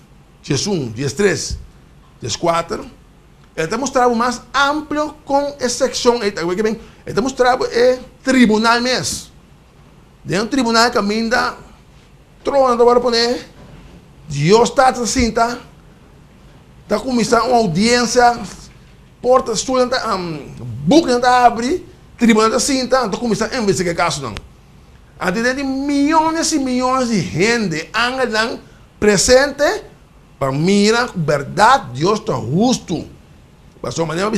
Speaker 1: 11, 13, 14, e ta mustra bo mas amplio kon e sekshon ei ta. E ta mustra bo e tribunal mes. Den un tribunal kaminda trono ta wòrdu poné, Dios Tata ta sinta, ta kuminsá un oudiensia, porta, stulnan ta, bukinan ta habri, tribunal ta sinta, anto kuminsá investigá e kasonan. Anto den di miónes i miónes di hende, angelnan presente pa mira ku bèrdat Dios ta hustu. Pasobra manera mi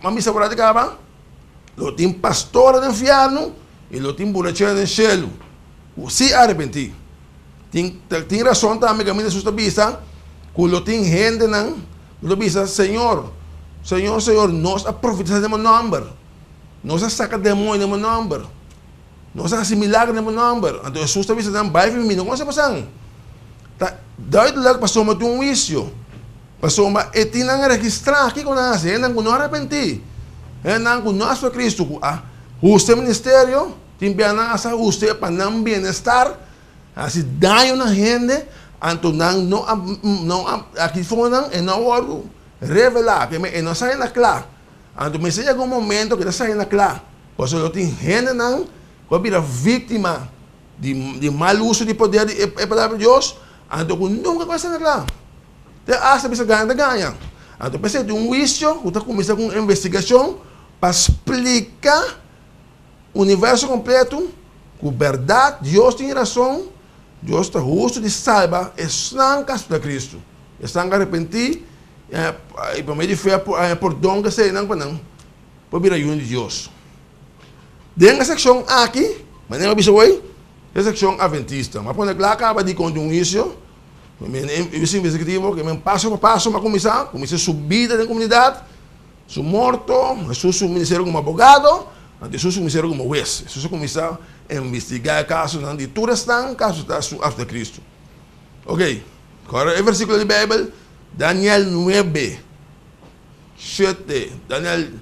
Speaker 1: a bisa por ati kaba, Lo tin pastora den fièrnu i lo tin burachera den shelu ku si arepentí. Tin tin rason tambe kaminda Hesus ta bisa ku lo tin hendenan ku ta bisa, Señor, Señor, Señor, nos a profetisá den bo nòmber, nos a saka demoño den bo nòmber, nos a hasi milager den bo nòmber. Anto Hesus ta bisa nan, Bai for mi, mi no konosé bosan. Ta duidelijk pasobra tin un huisio. Pasobra e tin nan registrá kiko nan hasi, hendenan ku no a arepentí, hendenan ku no a aseptá Kristu, ku a husta e ministerio, tin bia nan a sa husta e pa nan bienestar, hasi daño na hende, anto nan no a no a aki for nan e no a wòrdu revelá, ke men e no a sali na kla. Anto mester yega un momento ku e ta sali na kla, pasobra lo tin hendenan ku a bira víktima di mal uso di poder di e palabra di Dios, anto ku nunka ku a sali na kla. Te asta bisa gaña ta gaña. Anto p'esei tin un huisio ku ta kuminsá ku un investigashon pa splika universo kompleto ku bèrdat Dios tin rason, Dios ta hustu di salba esnan ku a aseptá Kristu, esnan ku a arepentí i pa medio di fe a haña pordon ku eseinan pa nan por bira yunan di Dios. Den e sekshon aki, manera mi a bisa hoy, e sekshon atventista. Mi a pone kla kaba di kon tin un huisio. Mi investigativo ke men paso pa paso mi a kuminsá, kuminsá su bida den komunidat, su morto, Hesus su ministerio komo abogado, anto Hesus su ministerio komo hues. Hesus a kuminsá investigá e kasonan di tur esnan kaso ta su after Kristu. Ok, kòrda e versíkulo di Beibel, Daniel 9, 7, Daniel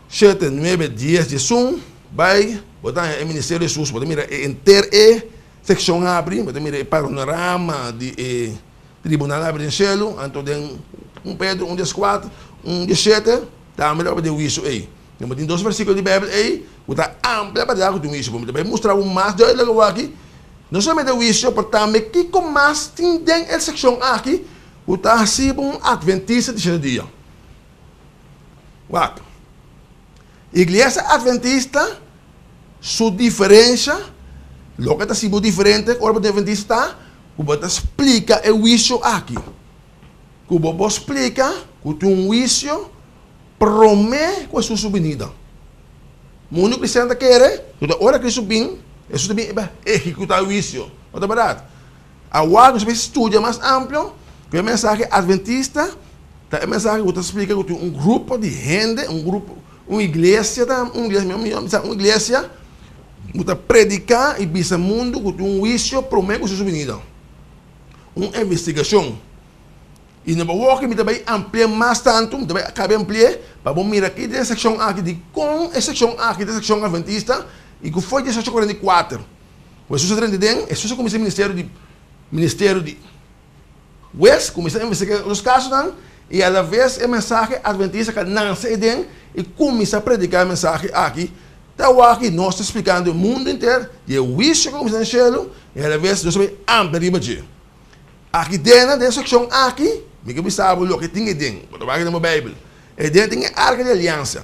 Speaker 1: 7, 9, 10, 11, bai, bo ta haña e ministerio di Hesus, bo ta mira e henter e Sekshon habri, bo ta mira e panorama di e tribunal habri den shelu, anto den un Pedro un dieskuater, un diesshete, tambe ta papia di e huisio ei. Bo tin dos versíkulo di Beibel ei ku ta amplia bèrdat ku tin huisio. Bo ta bai mustra bo mas duidelijk awor aki, no solamente e huisio, pero tambe kiko mas tin den e sekshon aki ku ta hasi bo un atventista di shete dia. Wak. Iglesia Atventista su diferensha, loke ta hasi bo diferente ku ora bo ta Atventista ta ku bo ta splika e huisio aki. Ku bo por splika ku tin un huisio promé ku Hesus su binida. Mundu kristian ta kere ku ta ora Kristu bin, Hesus ta bin pa ehekutá e huisio. No ta bèrdat? Awor nos mester studia mas amplio ku e mensahe Atventista ta e mensahe ku ta splika ku tin un grupo di hende, un grupo, un iglesia ta, un iglesia, mihó bisa un iglesia ku ta prediká i bisa mundu ku tin un huisio promé ku su binida. Un investigashon. I na bo woki mi ta bai ampli'é mas tantu, mi ta bai kabe ampli'é pa bo mira ki den e sekshon aki, dikon e sekshon aki ta e sekshon Atventista i ku foi 1844. Ku Hesus a drenta den, Hesus a kuminsá e ministerio di ministerio di hues, kuminsá investigá los kasonan i alaves e mensahe adventista ka nanse aden i kuminsá prediká e mensahe aki. Te awor aki nos ta splikando e mundu henter di e huisio ku a kuminsá den shelu i alaves nos ta bai amplia riba dje. Aki den, den e sekshon aki, mi ke bisa bo loke tin aden. Bo ta wak den bo Beibel. Aden tin e arka di aliansa.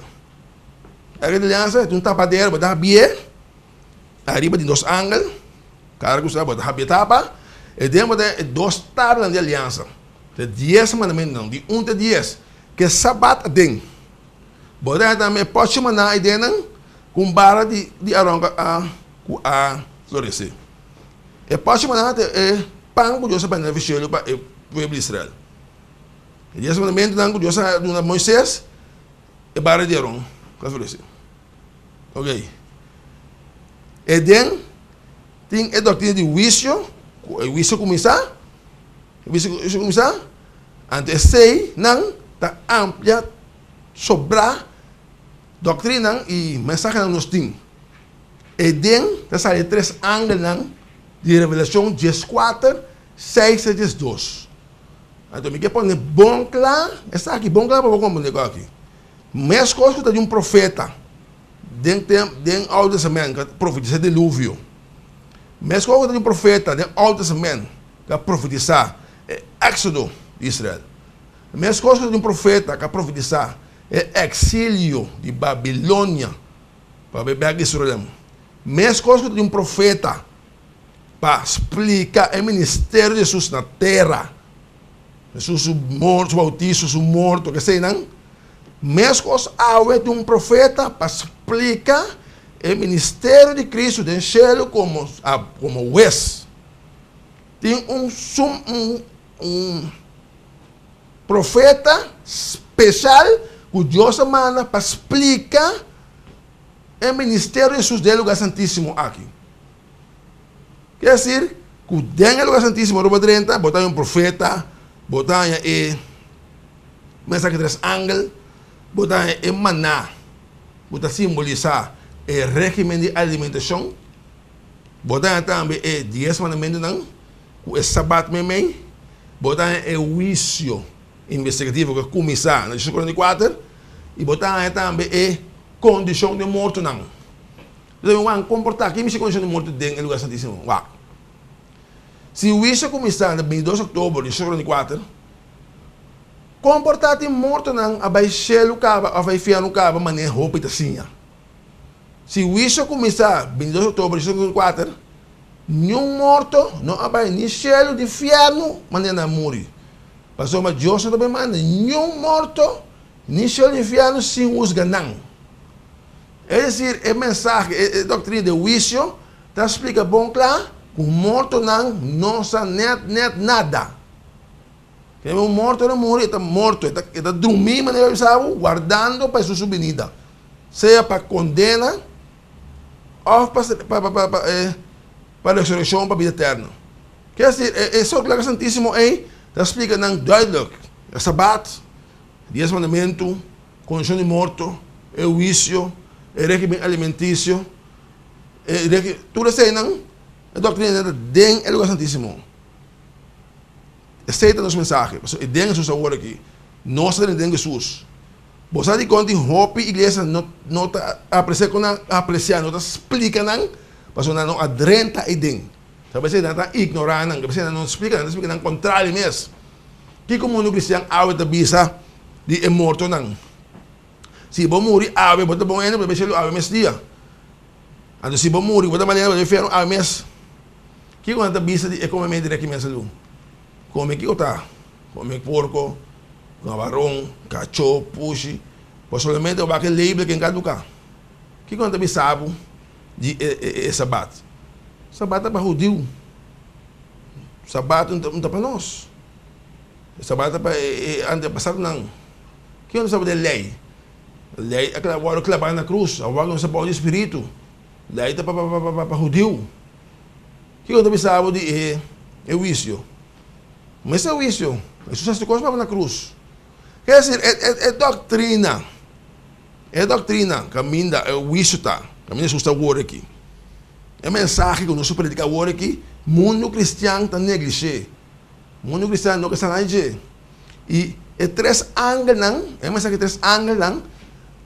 Speaker 1: Arka di aliansa ta un tapadero, bo ta habié. Ariba di dos angel, kada ku sa bo ta habia tapa, e den bo ta e dos tablanan di aliansa. E 10 mandamentunan, di 1 te 10, ku e Sabat aden. Bo ta haña tambe e pòchi maná eidennan ku un bara di di Aron ku a ku a floresé. E pòchi maná ta e pan ku Dios a bende na shelu pa e pueblo di Israel. E 10 mandamentunan ku Dios a duna Moises, e bara di Aron ku a floresé. Ok. Eden tin e doktrina di huisio, ku e huisio kuminsá, e huisio kuminsá, anto esei nan ta amplia sobrá doktrinanan i mensahenan nos tin. Eden ta sali e tres angelnan di Revelashon 14, 6 te 12. Anto mi ke pone bon kla esaki, bon kla pa bo komprende ku aki. Meskos ku ta di un profeta den tem den Oude Testament ku a profetisá diluvio, meskos ku ta di un profeta den Oude Testament ku a profetisá e éksodo di Israel, meskos ku ta di un profeta ku a profetisá e eksilio di Babilonia pa bai bèk Jerusalèm, meskos ku ta di un profeta pa splika e ministerio di Hesus na tera. Hesus su morto, su bautiso, su morto, keseinan. Meskos awe tin un profeta pa splika e ministerio di Kristu den shelu komo komo hues. Tin un un un profeta speshal ku Dios a manda pa splika e ministerio di Hesus den e lugar santisimo aki. Ke desir ku den e lugar santisimo ora bo drenta bo ta haña un profeta, bo ta haña e mensahe tres angel, bo ta haña e maná ku ta simbolisá e régimen di alimentashon, bo ta haña tambe e dies mandamentunan ku e sabat meimei, bo ta haña e huisio investigativo ku a kuminsá na 1844 i bo ta haña tambe e kondishon di mortonan. Lo mi wan komportá ki mishi kondishon di morto den e lugar santísimo? Wak. Si huisio kuminsá na 22 òktober di 1944, komportá tin mortonan a bai shelu kaba òf bai fièrnu kaba manera hopi ta siña. Si huisio kuminsá 22 òktober di 1944, niun morto no a bai ni shelu ni fièrnu manera nan a muri. Pasobra Dios no ta bai manda niun morto ni shelu ni fièrnu sin husga nan. Es desir, e mensahe, e doktrina di huisio ta splika bon kla ku mortonan no sa nèt nèt nada. Kende un morto ta muri, e ta morto, e ta e ta drumí manera bisa bo, wardando pa Hesus su binida, sea pa kondena òf pa pa pa pa e pa resurekshon pa bida eterno. Ke desir, e e Sokulaga Santísimo ei ta splika nan duidelijk, e Sabat, Dies Mandamentu, Kondishon di morto, e huisio, e régimen alimentisio, e regi, tur eseinan, e doktrinanan ta den e lugar santísimo. Esei ta nos mensahe, pasobra e den Hesus awor aki. Nos ta den Hesus. Bo sa dikon tin hopi iglesia no no ta apresia kon nan apresia, no ta splika nan, pasobra nan no a drenta ei den. Ta p'esei nan ta ignorá nan, ta p'esei nan no splika nan, ta splika nan kontrario mes. Kiko mundu kristian awe ta bisa di e mortonan? Si bo muri awe, bo ta bon hende, bo ta bai shelu awe mes dia. Anto si bo muri, bo ta mal hende, bo ta bai infierno awe mes. Kiko nan ta bisa di e komementu di rekimen salu? Kome kiko ta? Kome porko, kabaron, kachó, pushi. Bo solamente bo baka e label ken kaduká. Kiko nan ta bisa bo di e sabat? Sabat ta pa hudiu. Sabat no ta pa nos. Sabat ta pa e antepasadonan. Kiko nos sabi di e lei? Lei a wòrdu klabá na krus, awor nos ta bou di spiritu. Lei ta pa hudiu. Kiko ta bisa bo di e huisio? Mester huisio. Hesus a hasi kos pa bo na krus. Ke desir, e doktrina, e doktrina kaminda e huisio ta, kaminda Hesus ta awor aki. E mensahe ku nos a prediká awor aki, mundu kristian ta neglish'é. Mundu kristian no ke sa nada di dje. I e tres angelnan, e mensahe di e tres angelnan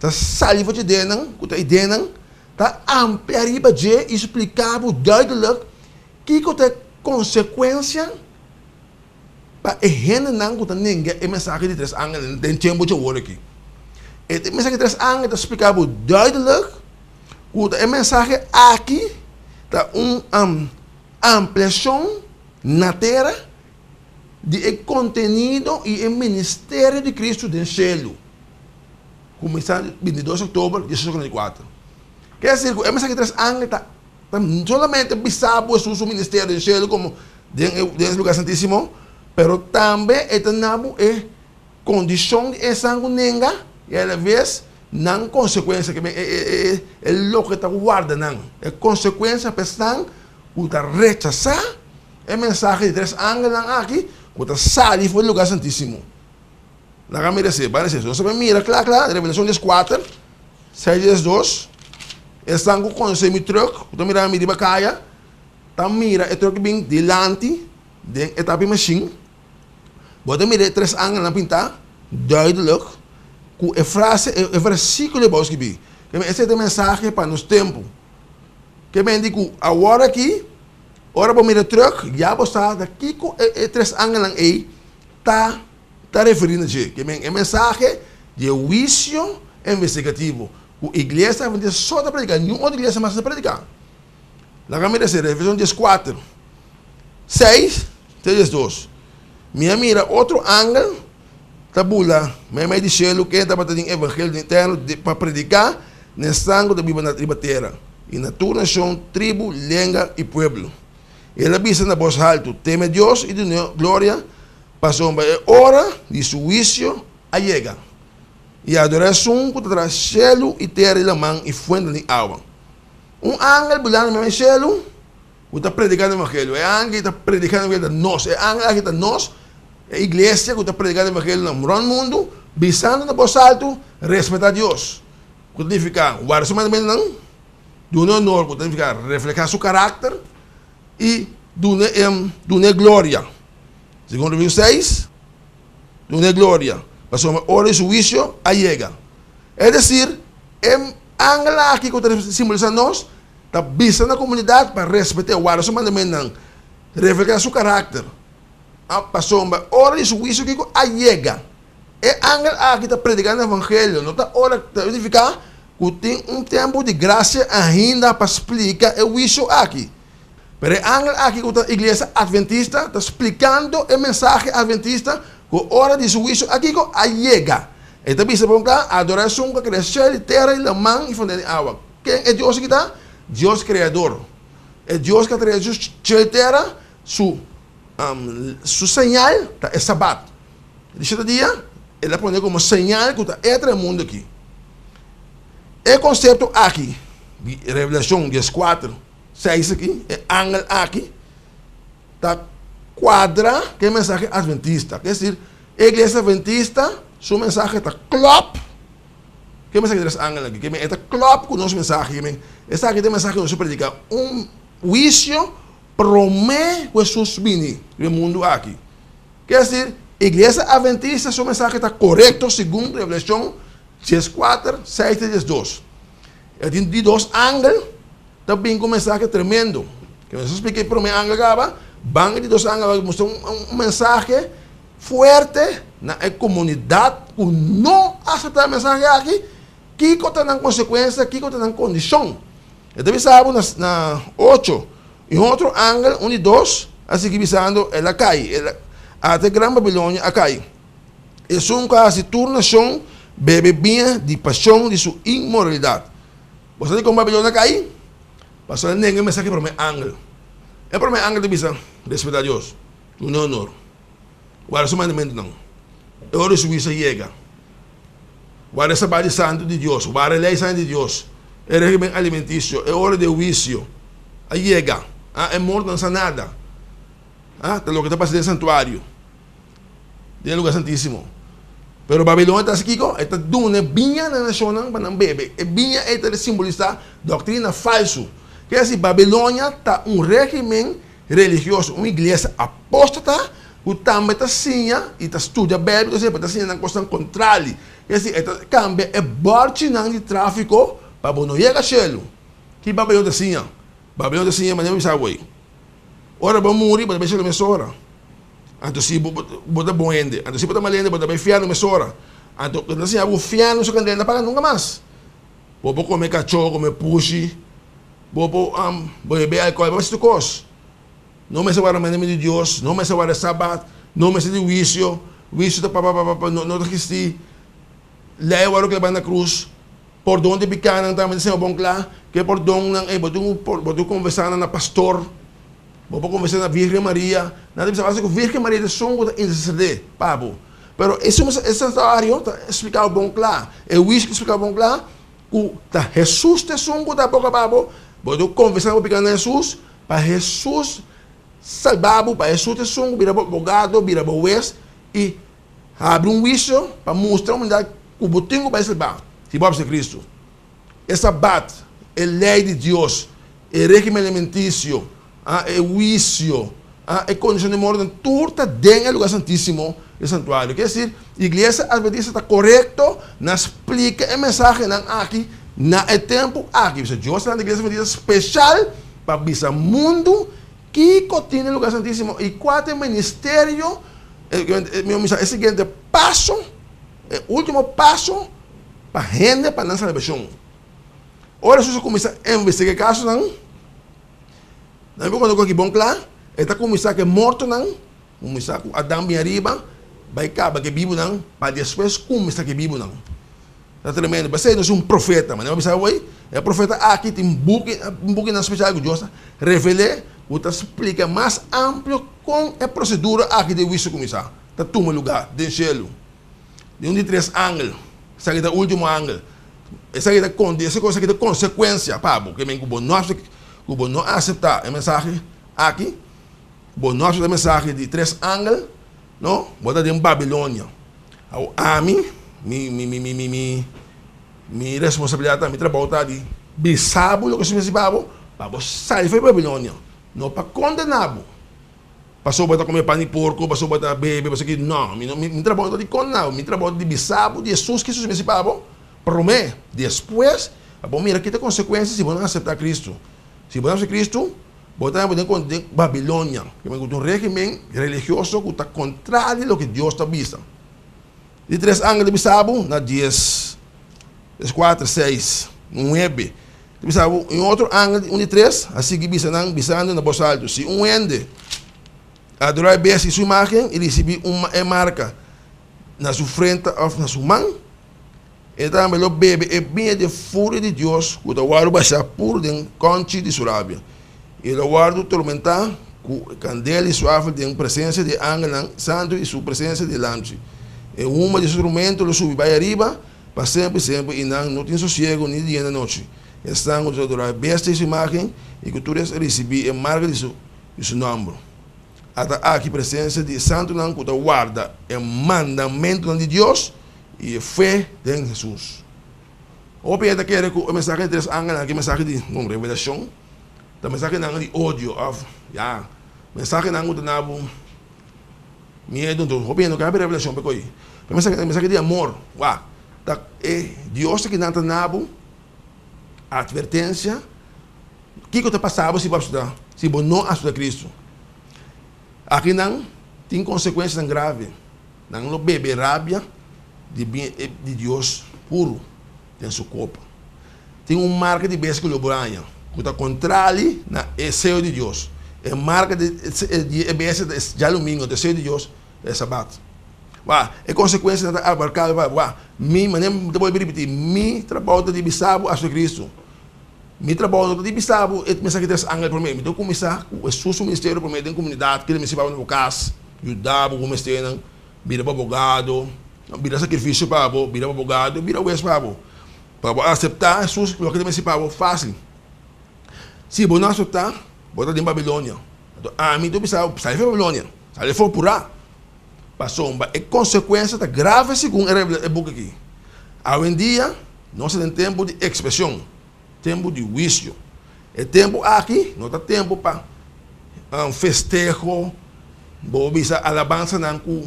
Speaker 1: ta sali for dje denan, ku ta e denan, ta amplia riba dje i splika bo duidelijk kiko ta e konsekuensia pa e hendenan ku ta nenga e mensahe di tres angelnan den tempu dje awor aki. E mensahe di tres angel ta splika bo duidelijk Ku ta e mensahe aki ta un ampliashon na tera di e kontenido i e ministerio di Kristu den shelu, kuminsá 22 òktober 1844. Ke esir ku e mensahe di tres angel ta ta solamente bisa bo Hesus su ministerio den shelu komo den e den e lugar santísimo, pero tambe e ta na bo e kondishon di esnan ku nenga i alaves nan konsekuensia, ke e e e loke ta warda nan, e konsekuensia pa esnan ku ta rechasá e mensahe di tres angelnan aki ku ta sali for di lugar santísimo. Laga mira esei, ban esei. Nos ta mira kla kla Revelashon 14, 6 12, esnan ku konosé mi trùk, ku ta mira mi riba kaya, ta mira e trùk bin dilanti den e tapi mashin. Bo ta mira e tres angelnan pintá duidelijk ku e frase, e versíkulo ei bo a skibí. Esei ta e mensahe pa nos tempu. Ke men di ku awor aki, ora bo mira trùk, ya bo sa ta kiko e tres angelnan ei ta ta referí na dje. Ke men e mensahe di e huisio investigativo ku Iglesia Adventista so ta prediká, niun otro iglesia mas ta prediká. Laga mira esei, Revelashon 14, 6 te 12. Mi a mira otro angel ta bula meimei di shelu ken tabata tin evangelio den eterno pa prediká na esnan ku ta biba na riba tera i na tur nashon, tribu, lenga i pueblo. El a bisa na bos haltu, Teme Dios i dun'é gloria, pasobra e ora di su huisio a yega. I adorá esun ku ta traha shelu i tera i laman i fuentenan di awa. Un angel bulando meimei shelu ku ta prediká e evangelio. E angel ta prediká e evangelio ta nos. E angel aki ta nos, e iglesia ku ta prediká e evangelio na rònt mundu, bisando na bos altu, Respetá Dios, ku ta nifiká warda su mandamentunan, duna honor, ku ta nifiká reflehá su karakter, i duna dun'é gloria. Segun Review seis, dun'é gloria, pasobra ora di su huisio a yega. Es desir, e angel aki ku ta simbolisá nos, ta bisa na komunidat pa respet'é, warda su mandamentunan, reflehá su karakter. A Pasobra ora di su huisio kiko a yega. E angel aki ta prediká na evangelio, no ta ora ta nifiká ku tin un tempu di grasia ainda pa splika e huisio aki. Pero e angel aki ku ta iglesia adventista ta splikando e mensahe adventista ku ora di su huisio a kiko a yega. E ta bisa bon kla, Adorá esun ku a krea shel i tera i laman i fuente di awa. Ken e Dios aki ta? Dios Kreador. E Dios ku a krea shel i tera, su su señal ta e Sabat. Di shete dia, el a pone komo señal ku ta e trae mundu aki. E konsepto aki di Revelashon 14, 6 aki, e angel aki, ta kuadra ku e mensahe adventista. Ke esir, e iglesia adventista su mensahe ta klòp ku e mensahe di tres angel aki. Ke men e ta klòp ku nos mensahe. Ke men esaki ta e mensahe ku nos a prediká, un huisio promé ku Hesus bini riba e mundu aki. Ke esir, iglesia adventista su mensahe ta korekto segun Revelashon 14, 6 te 12. E tin di dos angel ta bin ku mensahe tremendo. Ke nos a splika e promé angel kaba, ban e di dos angel a mustra un mensahe fuerte na e komunidat ku no aseptá e mensahe aki, kiko ta nan konsekuensia, kiko ta nan kondishon. E ta bisa bo na ocho, i un otro angel, un di dos, a sigui bisando, El a kai, el a, ata e gran Babilonia a kai, esun ku a hasi tur nashon bebe biña di pashon di su inmoralidat. Bo sa dikon Babilonia a kai? Pasobra el nenga e mensahe di e promé angel. E promé angel ta bisa, Respetá Dios, dun'é onor, warda su mandamentunan, e ora di su huisio a yega. Warda e Sabat di santu di Dios, warda e lei santu di Dios, e regimen alimentisio, e ora di e huisio a yega, a e mortonan sa nada, a ta loke ta pasa den e santuario, den e lugar santisimo. Pero Babilonia ta hasi kiko? E ta duna e biña na e nashonnan pa nan bebe. E biña ei ta simbolisá doktrina falsu. Ke hasi Babilonia ta un regimen religioso, un iglesia apóstata ku tambe ta siña i ta studia Beibel, ta siña, ta siña nan kosnan kontrali. Es desir, e ta kambia e bòrchinan di tráfiko pa bo no yega shelu. Ki Babilon ta siña? Babilon ta siña manera mi bisa awor. Ora bo muri, bo ta bai shelu mesora. Anto si bo bo ta bon hende, anto si bo ta mal hende, bo ta bai fièrnu mesora. Anto e ta siña bo fièrnu su kandela no ta paga nunka mas. Bo por kome kachó, kome pushi. Bo por bebe alcohol, bo por haci tur cos. No mester warda mandamiento di Dios, no mester warda Sabat. No mester di huisio, huisio ta pa pa pa pa no no ta existi. Lei a wòrdu klabá na krus, pordon di pikánan tambe ta siña bon kla, ku e pordonnan ei bo tin ku bo tin ku konfesá nan na pastor, bo por konfesá na Virgen Maria, nan ta bisa basta ku Virgen Maria ta esun ku ta intersedé pa bo. Pero e e santuario ta spliká bo bon kla, e huisio ta spliká bo bon kla ku ta Hesus ta esun ku ta aboga pa bo, bo tin ku konfesá bo pikánan na Hesus pa Hesus salba bo, pa Hesus ta esun ku bira bo abogado, bira bo hues i Habri un huisio pa mustra humanidad cu bo tin cu bay salba si bo a obedece Cristo. E Sabat, e ley di Dios, e regimen alimenticio, e huisio, e condicion di morto, tur ta den e lugar santisimo di santuario. Kier decir, Iglesia Adventista ta corecto na splica e mensahenan aki na e tempo aki. Pasobra Dios ta dando Iglesia Adventista special pa bisa mundo kico tin den lugar santisimo y cua ta e ministerio. Mi misa e siguiente paso, e ultimo paso pa hende pa nan salbashon. Ora Hesus a kuminsá investigá e kasonan, nan por konta ku aki bon kla, e ta kuminsá ku e mortonan, kuminsá ku Adam bin ariba, bai kaba ku e bibunan, pa despues kuminsá ku e bibunan. Ta tremendo. P'esei nos un profeta. Manera mi a bisa awor, e profeta aki tin buki, un bukinan spesial ku Dios a revel'é ku ta splika mas amplio kon e prosedura aki di huisio kuminsá ta tuma lugá den shelu. Di un di tres angel, esaki ta ultimo angel, esaki ta kon, esaki ta konsekuensia pa bo, ke men ku bo no ku bo no aseptá e mensahe aki, bo no aseptá e mensahe di tres angel, No, bo ta den Babilonia. Awor ami, mi, mi, mi, mi, mi, mi, mi responsabilidat ta, mi trabou ta di bisa bo loke su mester pa bo, pa bo sali for di Babilonia. No pa kondena bo, pasobra bo ta kome pan di porko, pasobra bo ta bebe, pasobra ki, no, mi no, mi, mi trabou no ta di kondena bo, mi trabou ta di bisa bo di Hesus ki su mester pa bo, promé, despues, pa bo mira ki ta konsekuensia si bo no aseptá Kristu. Si bo no aseptá Kristu, Bo ta den kon den Babilonia, ku ta un regimen religioso ku ta kontrario loke Dios ta bisa. Di tres angel ta bisa bo na dies, 4, 6, 9, ta bisa bo, un otro angel, un di tres, a sigui bisa nan, bisando na bos altu, Si un hende adorá e bestia i su imagen i risibí un e marka na su frenta òf na su man, E tambe lo bebe e biña di e furia di Dios ku ta wòrdu bashá puru den kònchi di su rabia, i e lo wòrdu tormentá ku kandela i suafel den presensia di e angelnan santu i su presensia di e Lamchi. E huma di su tormento lo subi bai ariba pa semper i semper, i nan no tin sosiegu ni di dia ni anochi, esnan ku ta adorá e bestia i su imágen i ku tur es a risibí e marka di su nòmber. Ata aki presensia di e santunan ku ta warda e mandamentunan di Dios i e fe den Hesus. Hopi hende ta kere ku e mensahe di tres angelnan aki mensahe di, bon, revelashon, ta mensahenan di odio òf, ya, mensahenan ku ta na bo miedu. Enton hopi hende no ke habi revelashon pa e ko'i. Pero mensahe ta mensahe di amor. Wak, ta e Dios aki nan ta na bo atvertensia kiko ta pasa bo si bo asepta, si bo no asepta Kristu. Akinan tin konsekuensianan grave. Nan lo bebe rabia di biña di Dios puru den su kopa. Tin un marka di bestia ku lo bo haña, ku ta kontrali na e seyo di Dios. E marka di e bestia ta e djalumingu, anto e seyo di Dios ta e sabat. Wak, e konsekuensianan ta abarkabel pa bo. Wak, mi, manera mi ta bolbe ripití, mi trabou ta di bisa bo asuntu di Kristu. Mi trabou no ta di bisa bo e mensahe di tres angel promé. Mi ta kuminsá ku Hesus su ministerio promé den komunidat, kende mi siba bo na bo kas. Yuda bo ku mesternan, bira bo abogado, bira sakrifisio pa bo, bira bo abogado, bira hues pa bo. Pa bo aseptá Hesus loke ta mester pa bo fásil. Si bo no aseptá, bo ta den Babilonia. Anto ami ta bisa bo, sali for Babilonia, sali for purá. Pasobra e konsekuensia ta grave segun e buki aki. Awendia nos ta den tempu di ekspreshon. Tempu di huisio. E tempu aki no ta tempu pa festeho, bo bisa alabansanan ku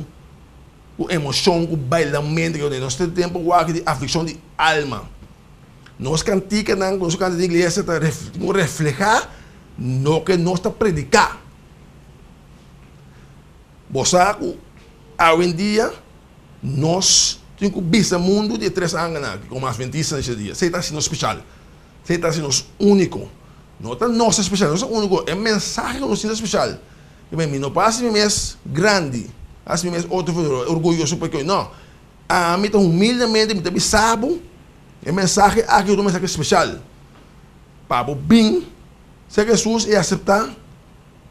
Speaker 1: ku emoshon, ku bailamentu. Nos ta den tempu aki di aflikshon di alma. Nos kantikanan ku nos kanta den iglesia ta reflehá loke nos ta prediká. Bo sa ku awendia Nos tin ku bisa mundu di e tres angelnan aki komo atventista den esei dia. Esei ta hasi nos spesial. Esei ta hasi nos úniko. No ta nos ta spesial, nos ta úniko. E mensahe ku nos tin ta spesial. Mi no por hasi mi mes grandi. Hasi mi mes otro orguyoso porque no. Ami ta humildemente mi ta bisa bo e mensahe aki ta un mensahe special pa bo bin serka Jesus y acepta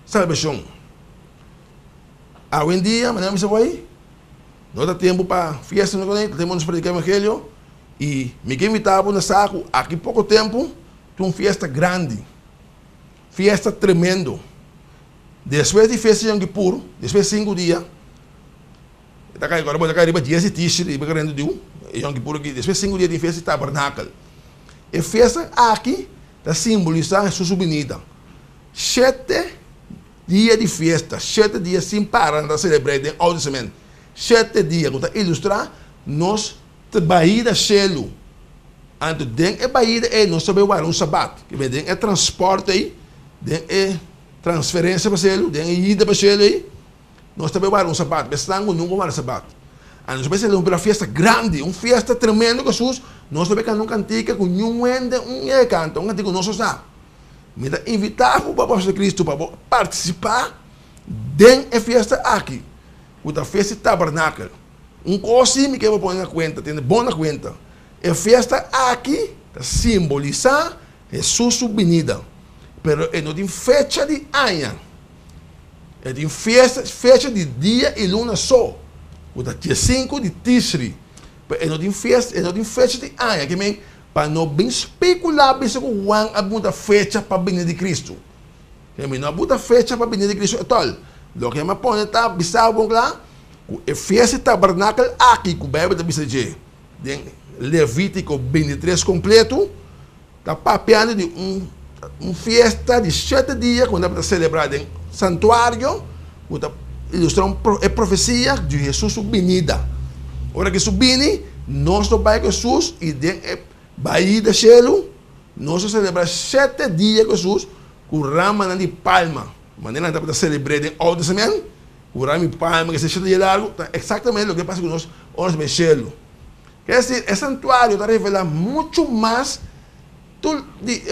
Speaker 1: salbacion. Awendia manera mi bisa bo ahi no ta tempo pa fiesta no ta tempo nos predica evangelio y mi ke invita bo na sa cu aki poco tempo tin un fiesta grandi, fiesta tremendo. Despues di fiesta Yom Kippur, despues di sinku dia, e ta kai, ora bo ta kai riba dies di Tishri, riba karenta di un, e Yom Kippur aki, despues di sinku dia tin fiesta di Tabernakel. E fiesta aki ta simbolisá Hesus su binida. Shete dia di fiesta, shete dia sin para nan ta selebr'é den Oude Testament. Shete dia ku ta ilustrá nos ta baida shelu. Anto den e baida ei nos ta bai warda un sabat, ke den e transporte ei, den e transferensia pa shelu, den e ida pa shelu ei, nos ta bai warda un sabat. Besnan ku nunka warda sabat. Anto nos ta bai selebrá un fiesta grandi, un fiesta tremendo ku Hesus. Nos ta bai kanta un kantika ku niun hende un yega kanta, un kantika ku nos no sa. Mi ta invitá bo pa Pastor Cristo pa bo partisipá den e fiesta aki, ku ta fiesta di Tabernakel. Un kos sí mi ke bo pone na kuenta, tene bon na kuenta, e fiesta aki ta simbolisá Hesus su binida, pero e no tin fecha di aña. E tin fiesta, fecha di dia i luna so, ku ta diesinku di Tishri. Pero e no tin fiesta, e no tin fecha di aña. Ke men, pa no bin spekulá bisa ku Juan a buta fecha pa binida di Kristu. Ke men no a buta fecha pa binida di Kristu etòl. Loke mi a pone ta bisa bo bon kla, ku e fiesta di tabernakel aki ku Beibel ta bisa dje den Levítiko bintitres kompletu, ta papiando di un un fiesta di shete dia ku nan ta selebrá den santuario ku ta ilustrá un e profesia di Hesus su binida. Ora ku Hesus bini, nos lo bai ku Hesus i den e baida shelu nos lo selebrá shete dia ku Hesus ku ramanan di palma. Manera nan tabata selebr'é den Oude Testament, ku rama di palma ku shete dia largu, ta eksaktamente loke pasa ku nos ora nos bai shelu. Ker esir, e santuario ta revelá muchu mas tur di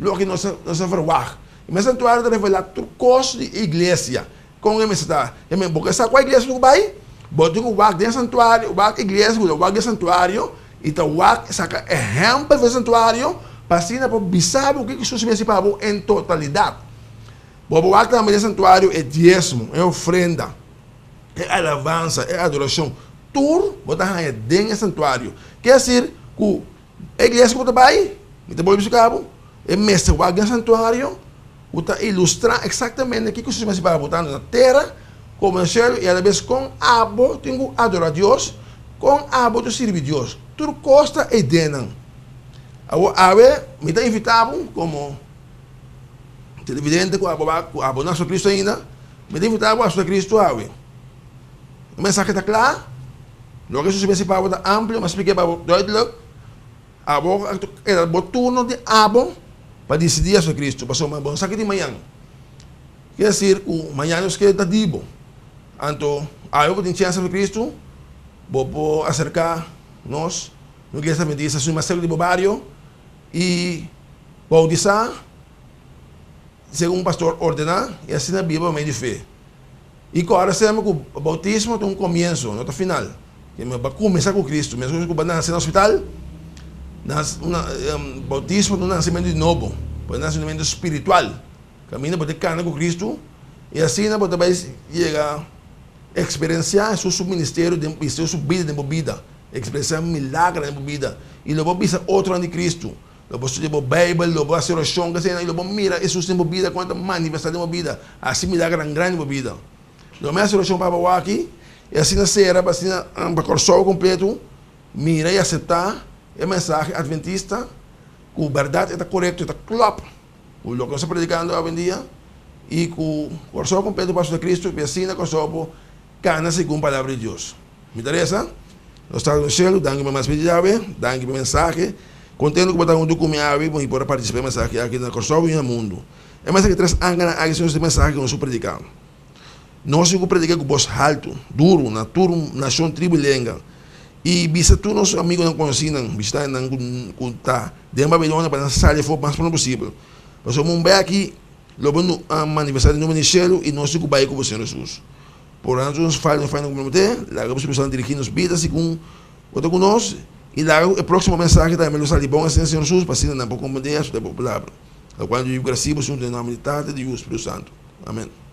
Speaker 1: loke nos a verwagt. E santuario ta revelá tur kos di e iglesia, kon e mester ta. Bo ke sa kua iglesia bo bai? Bo tin ku wak den e santuario, wak iglesia ku ta wak den e santuario i ta wak saka ehèmpel for e santuario pa asina por bisa bo kiko Hesus mester pa bo en totalidat. Bo por wak tambe den e santuario e diesmo, e ofrenda. E alabansa, e adorashon, tur bo ta haña den e santuario. Ke esir ku e iglesia ku bo ta bai, mi ta bolbe splika bo, e mester wak den e santuario ku ta ilustrá eksaktamente kiko Hesus mester pa bo tantu na tera komo na shelu i alabes kon abo tin ku adorá Dios, kon abo ta sirbi Dios. Tur kos ta ei den nan. Awor awe mi ta invitá bo komo televidente ku abo ku abo na Jesucristo ainda. Mi ta invitá bo a aseptá Cristo awe. E mensahe ta kla, loke Hesus a bisa pa bo ta amplio, mi a splik'é pa bo duidelijk. Abo a keda bo turno di abo pa disidí aseptá Cristo, pasobra bo no sa ki di mañan. Kier desir ku mañan nos keda ta di bo. Anto awe bo tin chèns aseptá Cristo, bo por aserká nos, nos Iglesia Adventista Suma Serka di bo bario i boutisá. Segun pastor ordená, i asina biba pa medio di fe. I kòrda semper ku boutismo ta un komienso, no ta final. Bo a kuminsá ku Kristu. Meskos ku bo a nase na hospital, boutismo ta un nasementu di nobo, un nasementu spiritual. Kaminda bo ta kana ku Kristu i asina bo ta bai yega eksperensiá Hesus su ministerio den Hesus su bida den bo bida, eksperensiá milagernan den bo bida i lo bo bisa otronan di Kristu. Lo bo studia bo Bijbel, lo bo hasi orashon, kese i lo bo mira Hesus den bo bida, kon e ta manifestá den bo bida, hasi milagernan grandi den bo bida. Lo mi hasi orashon pa bo aki, i asina sera pa asina pa Kòrsou kompletu mira i aseptá e mensahe adventista ku bèrdat e ta korekto, e ta klòp ku loke nos ta predikando awendia i ku Kòrsou kompletu paso ta Kristu i asina Kòrsou por kana segun palabra di Dios. Mi ta resa, Nos Tata den Shelu, danki pa mas bia di awe, danki pa e mensahe. Kontento ku bo ta huntu ku mi awe pa mi por a partisipá e mensahe aki na Kòrsou i na mundu. E mensahe tres anganan aki Señor ta e mensahe ku nos por prediká. Nos tin ku prediká ku bos haltu, duru, na tur nashon, tribu i lenga, i bisa tur nos amigunan, konosínan, bishitantenan ku ta den Babilonia pa nan sali afó mas pronto posibel. Pasobra un bèki lo bo manifestá den nubia di shelu i nos tin ku bai ku bo Señor Hesus. Pordona tur nos falta, nos falta ku kometé, laga bo Spiritu Santu dirigí nos bida segun bo ta ku nos, i laga ku e próksimo mensahe tambe lo sali bon asina, Señor Jesus, pa asina nan por komprendé asuntu di bo Palabra, lokual nos ta grasibo, Señor, den nòmber di Tata, di Yu i Spiritu Santu. Amèn.